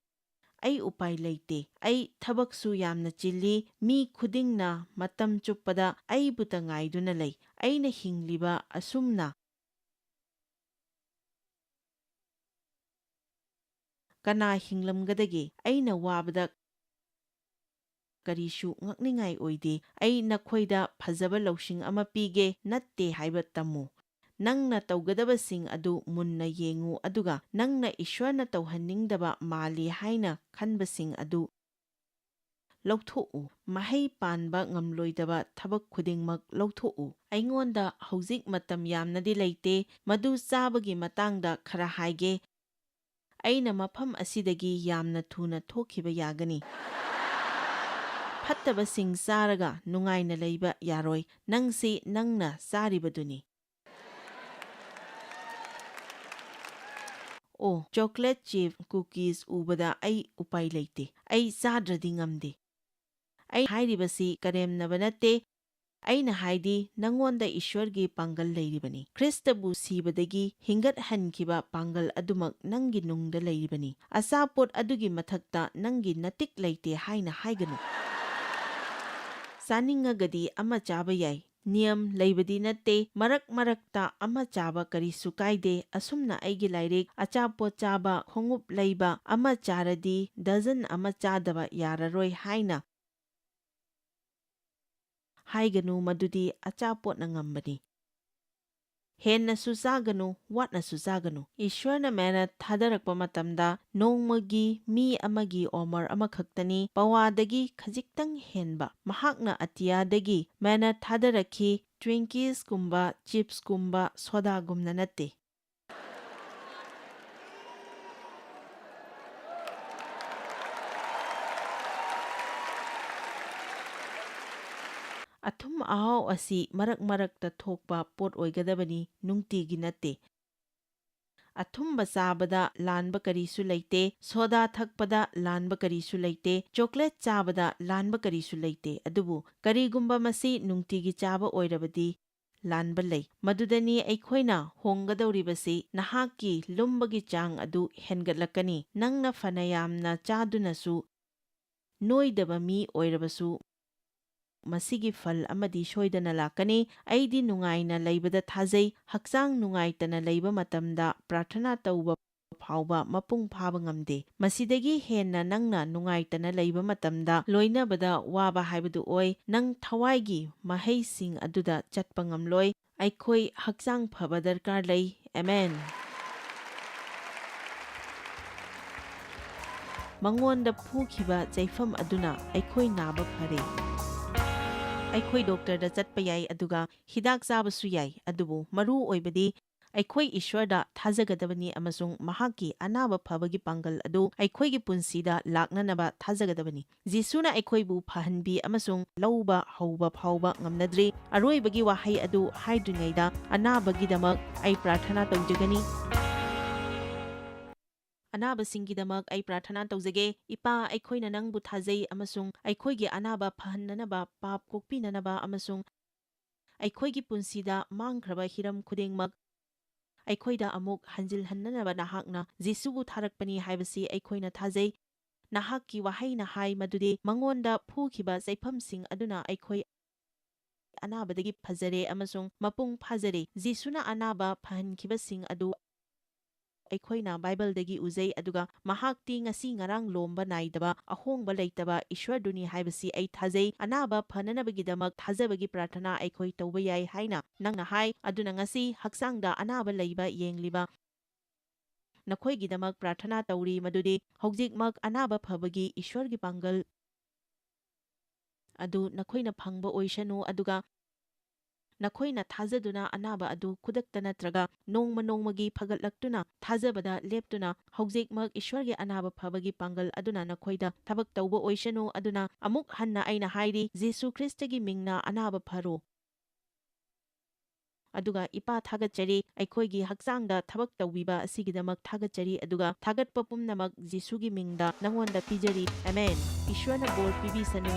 ꯑꯩ ꯎꯄꯥꯏ ꯂꯩꯇꯦ꯫ ꯑꯩ ꯊꯕꯛꯁꯨ ꯌꯥꯝꯅ ꯆꯤꯜꯂꯤ꯫ ꯃꯤ ꯈꯨꯗꯤꯡꯅ ꯃꯇꯝ ꯆꯨꯞꯄꯗ ꯑꯩꯕꯨꯇ ꯉꯥꯏꯗꯨꯅ ꯂꯩ꯫ ꯑꯩꯅ ꯍꯤꯡꯂꯤꯕ ꯑꯁꯨꯝꯅ ꯀꯅꯥ ꯍꯤꯡꯂꯝꯒꯗꯒꯦ? ꯑꯩꯅ ꯋꯥꯕꯗ ꯀꯔꯤꯁꯨ ꯉꯛꯅꯤꯡꯉꯥꯏ ꯑꯣꯏꯗꯦ꯫ ꯑꯩ ꯅꯈꯣꯏꯗ ꯐꯖꯕ ꯂꯧꯁꯤꯡ ꯑꯃ ꯄꯤꯒꯦ, ꯅꯠꯇꯦ ꯍꯥꯏꯕ ꯇꯝꯃꯨ꯫ ꯅꯪꯅ ꯇꯧꯒꯗꯕꯁꯤꯡ ꯑꯗꯨ ꯃꯨꯟꯅ ꯌꯦꯡꯉꯨ, ꯑꯗꯨꯒ ꯅꯪꯅ ꯏꯁ꯭ꯋꯔꯅ ꯇꯧꯍꯟꯅꯤꯡꯗꯕ ꯃꯥꯜꯂꯤ ꯍꯥꯏꯅ ꯈꯟꯕꯁꯤꯡ ꯑꯗꯨ ꯂꯧꯊꯣꯛꯎ꯫ ꯃꯍꯩ ꯄꯥꯟꯕ ꯉꯝꯂꯣꯏꯗꯕ ꯊꯕꯛ ꯈꯨꯗꯤꯡꯃꯛ ꯂꯧꯊꯣꯛꯎ꯫ ꯑꯩꯉꯣꯟꯗ ꯍꯧꯖꯤꯛ ꯃꯇꯝ ꯌꯥꯝꯅꯗꯤ ꯂꯩꯇꯦ, ꯃꯗꯨ ꯆꯥꯕꯒꯤ ꯃꯇꯥꯡꯗ ꯈꯔ ꯍꯥꯏꯒꯦ꯫ ꯑꯩꯅ ꯃꯐꯝ ꯑꯁꯤꯗꯒꯤ ꯌꯥꯝꯅ ꯊꯨꯅ ꯊꯣꯛꯈꯤꯕ ꯌꯥꯒꯅꯤ꯫ ꯐꯠꯇꯕꯁꯤꯡ ꯆꯥꯔꯒ ꯅꯨꯡꯉꯥꯏꯅ ꯂꯩꯕ ꯌꯥꯔꯣꯏ꯫ ꯅꯪꯁꯤ ꯅꯪꯅ ꯆꯥꯔꯤꯕꯗꯨꯅꯤ꯫ ꯑꯣ, ꯆꯣꯀ꯭ꯂꯦꯠ ꯆꯤꯞ ꯀꯨꯀꯤꯁ ꯎꯕꯗ ꯑꯩ ꯎꯄꯥꯏ ꯂꯩꯇꯦ꯫ ꯑꯩ ꯆꯥꯗ꯭ꯔꯗꯤ ꯉꯝꯗꯦ꯫ ꯑꯩ ꯍꯥꯏꯔꯤꯕꯁꯤ ꯀꯔꯦꯝꯅꯕ ꯅꯠꯇꯦ꯫ ꯑꯩꯅ ꯍꯥꯏꯗꯤ, ꯅꯉꯣꯟꯗ ꯏꯁ꯭ꯋꯔꯒꯤ ꯄꯥꯡꯒꯜ ꯂꯩꯔꯤꯕꯅꯤ꯫ ꯈ꯭ꯔꯤꯁꯇꯕꯨ ꯁꯤꯕꯗꯒꯤ ꯍꯤꯡꯒꯠꯍꯟꯈꯤꯕ ꯄꯥꯡꯒꯜ ꯑꯗꯨꯃꯛ ꯅꯪꯒꯤ ꯅꯨꯡꯗ ꯂꯩꯔꯤꯕꯅꯤ꯫ ꯑꯆꯥꯄꯣꯠ ꯑꯗꯨꯒꯤ ꯃꯊꯛꯇ ꯅꯪꯒꯤ ꯅꯇꯤꯛ ꯂꯩꯇꯦ ꯍꯥꯏꯅ ꯍꯥꯏꯒꯅꯨ꯫ ꯆꯥꯅꯤꯡꯉꯒꯗꯤ ꯑꯃ ꯆꯥꯕ ꯌꯥꯏ꯫ ꯅꯤꯌꯝ ꯂꯩꯕꯗꯤ ꯅꯠꯇꯦ, ꯃꯔꯛ ꯃꯔꯛꯇ ꯑꯃ ꯆꯥꯕ ꯀꯔꯤꯁꯨ ꯀꯥꯏꯗꯦ꯫ ꯑꯁꯨꯝꯅ ꯑꯩꯒꯤ ꯂꯥꯏꯔꯤꯛ, ꯑꯆꯥꯄꯣꯠ ꯆꯥꯕ, ꯈꯣꯡꯎꯞ ꯂꯩꯕ, ꯑꯃ ꯆꯥꯔꯗꯤ ꯗꯖꯟ ꯑꯃ ꯆꯥꯗꯕ ꯌꯥꯔꯔꯣꯏ ꯍꯥꯏꯅ ꯍꯥꯏꯒꯅꯨ, ꯃꯗꯨꯗꯤ ꯑꯆꯥꯄꯣꯠꯅ ꯉꯝꯕꯅꯤ꯫ ꯍꯦꯟꯅꯁꯨ ꯆꯥꯒꯅꯨ, ꯋꯥꯠꯅꯁꯨ ꯆꯥꯒꯅꯨ꯫ ꯏꯁ꯭ꯋꯔꯅ ꯃꯦꯅꯠ ꯊꯥꯗꯔꯛꯄ ꯃꯇꯝꯗ ꯅꯣꯡꯃꯒꯤ ꯃꯤ ꯑꯃꯒꯤ ꯑꯣꯃꯔ ꯑꯃꯈꯛꯇꯅꯤ, ꯄꯋꯥꯗꯒꯤ ꯈꯖꯤꯛꯇꯪ ꯍꯦꯟꯕ꯫ ꯃꯍꯥꯛꯅ ꯑꯇꯤꯌꯥꯗꯒꯤ ꯃꯦꯅꯠ ꯊꯥꯗꯔꯛꯈꯤ, ꯇ꯭ꯋꯤꯡꯀꯤꯁꯀꯨꯝꯕ, ꯆꯤꯞꯁꯀꯨꯝꯕ, ꯁꯣꯗꯥꯒꯨꯝꯅ ꯅꯠꯇꯦ꯫ ꯑꯊꯨꯝ ꯑꯍꯥꯎ ꯑꯁꯤ ꯃꯔꯛ ꯃꯔꯛꯇ ꯊꯣꯛꯄ ꯄꯣꯠ ꯑꯣꯏꯒꯗꯕꯅꯤ, ꯅꯨꯡꯇꯤꯒꯤ ꯅꯠꯇꯦ꯫ ꯑꯊꯨꯝꯕ ꯆꯥꯕꯗ ꯂꯥꯟꯕ ꯀꯔꯤꯁꯨ ꯂꯩꯇꯦ, ꯁꯣꯗꯥ ꯊꯛꯄꯗ ꯂꯥꯟꯕ ꯀꯔꯤꯁꯨ ꯂꯩꯇꯦ, ꯆꯣꯀ꯭ꯂꯦꯠ ꯆꯥꯕꯗ ꯂꯥꯟꯕ ꯀꯔꯤꯁꯨ ꯂꯩꯇꯦ꯫ ꯑꯗꯨꯕꯨ ꯀꯔꯤꯒꯨꯝꯕ ꯃꯁꯤ ꯅꯨꯡꯇꯤꯒꯤ ꯆꯥꯕ ꯑꯣꯏꯔꯕꯗꯤ, ꯂꯥꯟꯕ ꯂꯩ꯫ ꯃꯗꯨꯗꯅꯤ ꯑꯩꯈꯣꯏꯅ ꯍꯣꯡꯒꯗꯧꯔꯤꯕꯁꯤ꯫ ꯅꯍꯥꯛꯀꯤ ꯂꯨꯝꯕꯒꯤ ꯆꯥꯡ ꯑꯗꯨ ꯍꯦꯟꯒꯠꯂꯛꯀꯅꯤ꯫ ꯅꯪꯅ ꯐꯅ ꯌꯥꯝꯅ ꯆꯥꯗꯨꯅꯁꯨ, ꯅꯣꯏꯗꯕ ꯃꯤ ꯑꯣꯏꯔꯕꯁꯨ, ꯃꯁꯤꯒꯤ ꯐꯜ ꯑꯃꯗꯤ ꯁꯣꯏꯗꯅ ꯂꯥꯛꯀꯅꯤ꯫ ꯑꯩꯗꯤ ꯅꯨꯡꯉꯥꯏꯅ ꯂꯩꯕꯗ ꯊꯥꯖꯩ꯫ ꯍꯛꯆꯥꯡ ꯅꯨꯡꯉꯥꯏꯇꯅ ꯂꯩꯕ ꯃꯇꯝꯗ ꯄ꯭ꯔꯥꯔꯊꯅꯥ ꯇꯧꯕ ꯐꯥꯎꯕ ꯃꯄꯨꯡ ꯐꯥꯕ ꯉꯝꯗꯦ꯫ ꯃꯁꯤꯗꯒꯤ ꯍꯦꯟꯅ ꯅꯪꯅ ꯅꯨꯡꯉꯥꯏꯇꯅ ꯂꯩꯕ ꯃꯇꯝꯗ ꯂꯣꯏꯅꯕꯗ ꯋꯥꯕ ꯍꯥꯏꯕꯗꯨ ꯑꯣꯏ꯫ ꯅꯪ ꯊꯋꯥꯏꯒꯤ ꯃꯍꯩꯁꯤꯡ ꯑꯗꯨꯗ ꯆꯠꯄ ꯉꯝꯂꯣꯏ꯫ ꯑꯩꯈꯣꯏ ꯍꯛꯆꯥꯡ ꯐꯕ ꯗꯔꯀꯥꯔ ꯂꯩ꯫ ꯑꯦꯃꯦꯟ꯫ ꯃꯉꯣꯟꯗ ꯐꯨꯈꯤꯕ ꯆꯩꯐꯝ ꯑꯗꯨꯅ ꯑꯩꯈꯣꯏ ꯅꯥꯕ ꯐꯔꯦ꯫ ꯑꯩꯈꯣꯏ ꯗꯣꯛꯇꯔꯗ ꯆꯠꯄ ꯌꯥꯏ, ꯑꯗꯨꯒ ꯍꯤꯗꯥꯛ ꯆꯥꯕꯁꯨ ꯌꯥꯏ, ꯑꯗꯨꯕꯨ ꯃꯔꯨ ꯑꯣꯏꯕꯗꯤ ꯑꯩꯈꯣꯏ ꯏꯁ꯭ꯋꯔꯗ ꯊꯥꯖꯒꯗꯕꯅꯤ ꯑꯃꯁꯨꯡ ꯃꯍꯥꯛꯀꯤ ꯑꯅꯥꯕ ꯐꯕꯒꯤ ꯄꯥꯡꯒꯜ ꯑꯗꯨ ꯑꯩꯈꯣꯏꯒꯤ ꯄꯨꯟꯁꯤꯗ ꯂꯥꯛꯅꯅꯕ ꯊꯥꯖꯒꯗꯕꯅꯤ꯫ ꯖꯤꯁꯨꯅ ꯑꯩꯈꯣꯏꯕꯨ ꯐꯍꯟꯕꯤ ꯑꯃꯁꯨꯡ ꯂꯧꯕ ꯍꯧꯕ ꯐꯥꯎꯕ ꯉꯝꯅꯗ꯭ꯔꯤ꯫ ꯑꯔꯣꯏꯕꯒꯤ ꯋꯥꯍꯩ ꯑꯗꯨ ꯍꯥꯏꯗ꯭ꯔꯤꯉꯩꯗ, ꯑꯅꯥꯕꯒꯤꯗꯃꯛ ꯑꯩ ꯄ꯭ꯔꯥꯔꯊꯅꯥ ꯇꯧꯖꯒꯅꯤ꯫ ꯑꯅꯥꯕꯁꯤꯡꯒꯤꯗꯃꯛ ꯑꯩ ꯄ꯭ꯔꯥꯔꯊꯅꯥ ꯇꯧꯖꯒꯦ꯫ ꯏꯄꯥ, ꯑꯩꯈꯣꯏꯅ ꯅꯪꯕꯨ ꯊꯥꯖꯩ ꯑꯃꯁꯨꯡ ꯑꯩꯈꯣꯏꯒꯤ ꯑꯅꯥꯕ ꯐꯍꯟꯅꯅꯕ, ꯄꯥꯞ ꯀꯣꯛꯄꯤꯅꯅꯕ ꯑꯃꯁꯨꯡ ꯑꯩꯈꯣꯏꯒꯤ ꯄꯨꯟꯁꯤꯗ ꯃꯥꯡꯈ꯭ꯔꯕ ꯍꯤꯔꯝ ꯈꯨꯗꯤꯡꯃꯛ ꯑꯩꯈꯣꯏꯗ ꯑꯃꯨꯛ ꯍꯟꯖꯤꯜꯍꯟꯅꯅꯕ ꯅꯍꯥꯛꯅ ꯖꯤꯁꯨꯕꯨ ꯊꯥꯔꯛꯄꯅꯤ ꯍꯥꯏꯕꯁꯤ ꯑꯩꯈꯣꯏꯅ ꯊꯥꯖꯩ꯫ ꯅꯍꯥꯛꯀꯤ ꯋꯥꯍꯩꯅ ꯍꯥꯏ ꯃꯗꯨꯗꯤ ꯃꯉꯣꯟꯗ ꯐꯨꯈꯤꯕ ꯆꯩꯐꯝꯁꯤꯡ ꯑꯗꯨꯅ ꯑꯩꯈꯣꯏ ꯑꯅꯥꯕꯗꯒꯤ ꯐꯖꯔꯦ ꯑꯃꯁꯨꯡ ꯃꯄꯨꯡ ꯐꯥꯖꯔꯦ꯫ ꯖꯤꯁꯨꯅ ꯑꯅꯥꯕ ꯐꯍꯟꯈꯤꯕꯁꯤꯡ ꯑꯗꯨ ꯑꯩꯈꯣꯏꯅ ꯕꯥꯏꯕꯜꯗꯒꯤ ꯎꯖꯩ, ꯑꯗꯨꯒ ꯃꯍꯥꯛꯇꯤ ꯉꯁꯤ ꯉꯔꯥꯡ ꯂꯣꯝꯕ ꯅꯥꯏꯗꯕ, ꯑꯍꯣꯡꯕ ꯂꯩꯇꯕ ꯏꯁ꯭ꯋꯔꯗꯨꯅꯤ ꯍꯥꯏꯕꯁꯤ ꯑꯩ ꯊꯥꯖꯩ꯫ ꯑꯅꯥꯕ ꯐꯅꯅꯕꯒꯤꯗꯃꯛ ꯊꯥꯖꯕꯒꯤ ꯄ꯭ꯔꯥꯔꯊꯅꯥ ꯑꯩꯈꯣꯏ ꯇꯧꯕ ꯌꯥꯏ ꯍꯥꯏꯅ ꯅꯪꯅ ꯍꯥꯏ꯫ ꯑꯗꯨꯅ ꯉꯁꯤ ꯍꯛꯆꯥꯡꯗ ꯑꯅꯥꯕ ꯂꯩꯕ ꯌꯦꯡꯂꯤꯕ ꯅꯈꯣꯏꯒꯤꯗꯃꯛ ꯄ꯭ꯔꯥꯔꯊꯅꯥ ꯇꯧꯔꯤ, ꯃꯗꯨꯗꯤ ꯍꯧꯖꯤꯛꯃꯛ ꯑꯅꯥꯕ ꯐꯕꯒꯤ ꯏꯁ꯭ꯋꯔꯒꯤ ꯄꯥꯡꯒꯜ ꯑꯗꯨ ꯅꯈꯣꯏꯅ ꯐꯪꯕ ꯑꯣꯏꯁꯅꯨ, ꯑꯗꯨꯒ ꯅꯈꯣꯏꯅ ꯊꯥꯖꯗꯨꯅ ꯑꯅꯥꯕ ꯑꯗꯨ ꯈꯨꯗꯛꯇ ꯅꯠꯇ꯭ꯔꯒ ꯅꯣꯡꯃ ꯅꯣꯡꯃꯒꯤ ꯐꯒꯠꯂꯛꯇꯨꯅ ꯊꯥꯖꯕꯗ ꯂꯦꯞꯇꯨꯅ ꯍꯧꯖꯤꯛꯃꯛ ꯏꯁ꯭ꯋꯔꯒꯤ ꯑꯅꯥꯕ ꯐꯕꯒꯤ ꯄꯥꯡꯒꯜ ꯑꯗꯨꯅ ꯅꯈꯣꯏꯗ ꯊꯕꯛ ꯇꯧꯕ ꯑꯣꯏꯁꯅꯨ꯫ ꯑꯗꯨꯅ ꯑꯃꯨꯛ ꯍꯟꯅ ꯑꯩꯅ ꯍꯥꯏꯔꯤ, ꯖꯤꯁꯨ ꯈ꯭ꯔꯤꯁꯇꯒꯤ ꯃꯤꯡꯅ ꯑꯅꯥꯕ ꯐꯔꯣ꯫ ꯑꯗꯨꯒ ꯏꯄꯥ ꯊꯥꯒꯠꯆꯔꯤ, ꯑꯩꯈꯣꯏꯒꯤ ꯍꯛꯆꯥꯡꯗ ꯊꯕꯛ ꯇꯧꯕꯤꯕ ꯑꯁꯤꯒꯤꯗꯃꯛ ꯊꯥꯒꯠꯆꯔꯤ, ꯑꯗꯨꯒ ꯊꯥꯒꯠꯄ ꯄꯨꯝꯅꯃꯛ ꯖꯤꯁꯨꯒꯤ ꯃꯤꯡꯗ ꯅꯉꯣꯟꯗ ꯄꯤꯖꯔꯤ꯫ ꯑꯃꯦꯟ꯫ ꯏꯁ꯭ꯋꯔꯅ ꯕꯣꯔ ꯄꯤꯕꯤꯁꯅꯨ꯫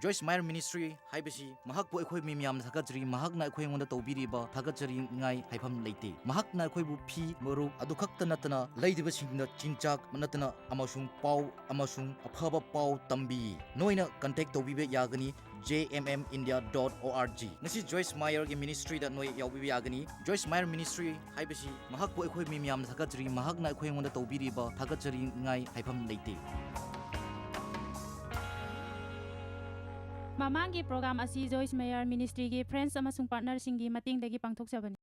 Joy Smile Ministry ꯍꯥꯏꯕꯁꯤ ꯃꯍꯥꯛꯄꯨ ꯑꯩꯈꯣꯏ ꯃꯤ ꯃꯌꯥꯝꯅ ꯊꯥꯒꯠꯆꯔꯤ꯫ ꯃꯍꯥꯛꯅ ꯑꯩꯈꯣꯏ ꯑꯩꯉꯣꯟꯗ ꯇꯧꯕꯤꯔꯤꯕ ꯊꯥꯒꯠꯆꯔꯤꯉꯥꯏ ꯍꯥꯏꯐꯝ ꯂꯩꯇꯦ꯫ ꯃꯍꯥꯛꯅ ꯑꯩꯈꯣꯏꯕꯨ ꯐꯤ, ꯃꯔꯨꯞ ꯑꯗꯨ ꯈꯛꯇ ꯅꯠꯇꯅ ꯂꯩꯔꯤꯕꯁꯤꯡꯗ ꯆꯤꯟꯖꯥꯛ ꯅꯠꯇꯅ ꯑꯃꯁꯨꯡ ꯄꯥꯎ ꯑꯃꯁꯨꯡ ꯑꯐꯕ ꯄꯥꯎ ꯇꯝꯕꯤ꯫ ꯅꯣꯏꯅ contact ꯇꯧꯕꯤꯕ ꯌꯥꯒꯅꯤ꯫ J M M India dot O R G꯫ ꯉꯁꯤ ꯖꯣꯏꯁ ꯃꯥꯌꯔꯒꯤ ꯃꯤꯅꯤꯁꯇ꯭ꯔꯤꯗ ꯅꯣꯏ ꯌꯥꯎꯕꯤꯕ ꯌꯥꯒꯅꯤ꯫ ꯖꯣꯏꯁ ꯃꯥꯌꯔ ꯃꯤꯅꯤꯁꯇ꯭ꯔꯤ ꯍꯥꯏꯕꯁꯤ ꯃꯍꯥꯛꯄꯨ ꯑꯩꯈꯣꯏ ꯃꯤ ꯃꯌꯥꯝꯅ ꯊꯥꯒꯠꯆꯔꯤ꯫ ꯃꯍꯥꯛꯅ ꯑꯩꯈꯣꯏ ꯑꯩꯉꯣꯟꯗ ꯇꯧꯕꯤꯔꯤꯕ ꯊꯥꯒꯠꯆꯔꯤꯉꯥꯏ ꯍꯥꯏꯐꯝ ꯂꯩꯇꯦ꯫ ꯃꯃꯥꯡꯒꯤ ꯄ꯭ꯔꯣꯒ꯭ꯔꯥꯝ ꯑꯁꯤ ꯖꯣꯏꯁ ꯃꯦꯌꯔ ꯃꯤꯅꯤꯁꯇ꯭ꯔꯤꯒꯤ ꯐ꯭ꯔꯦꯟꯁ ꯑꯃꯁꯨꯡ ꯄꯥꯔꯠꯅꯔꯁꯤꯡꯒꯤ ꯃꯇꯦꯡꯗꯒꯤ ꯄꯥꯡꯊꯣꯛꯆꯕꯅꯤ꯫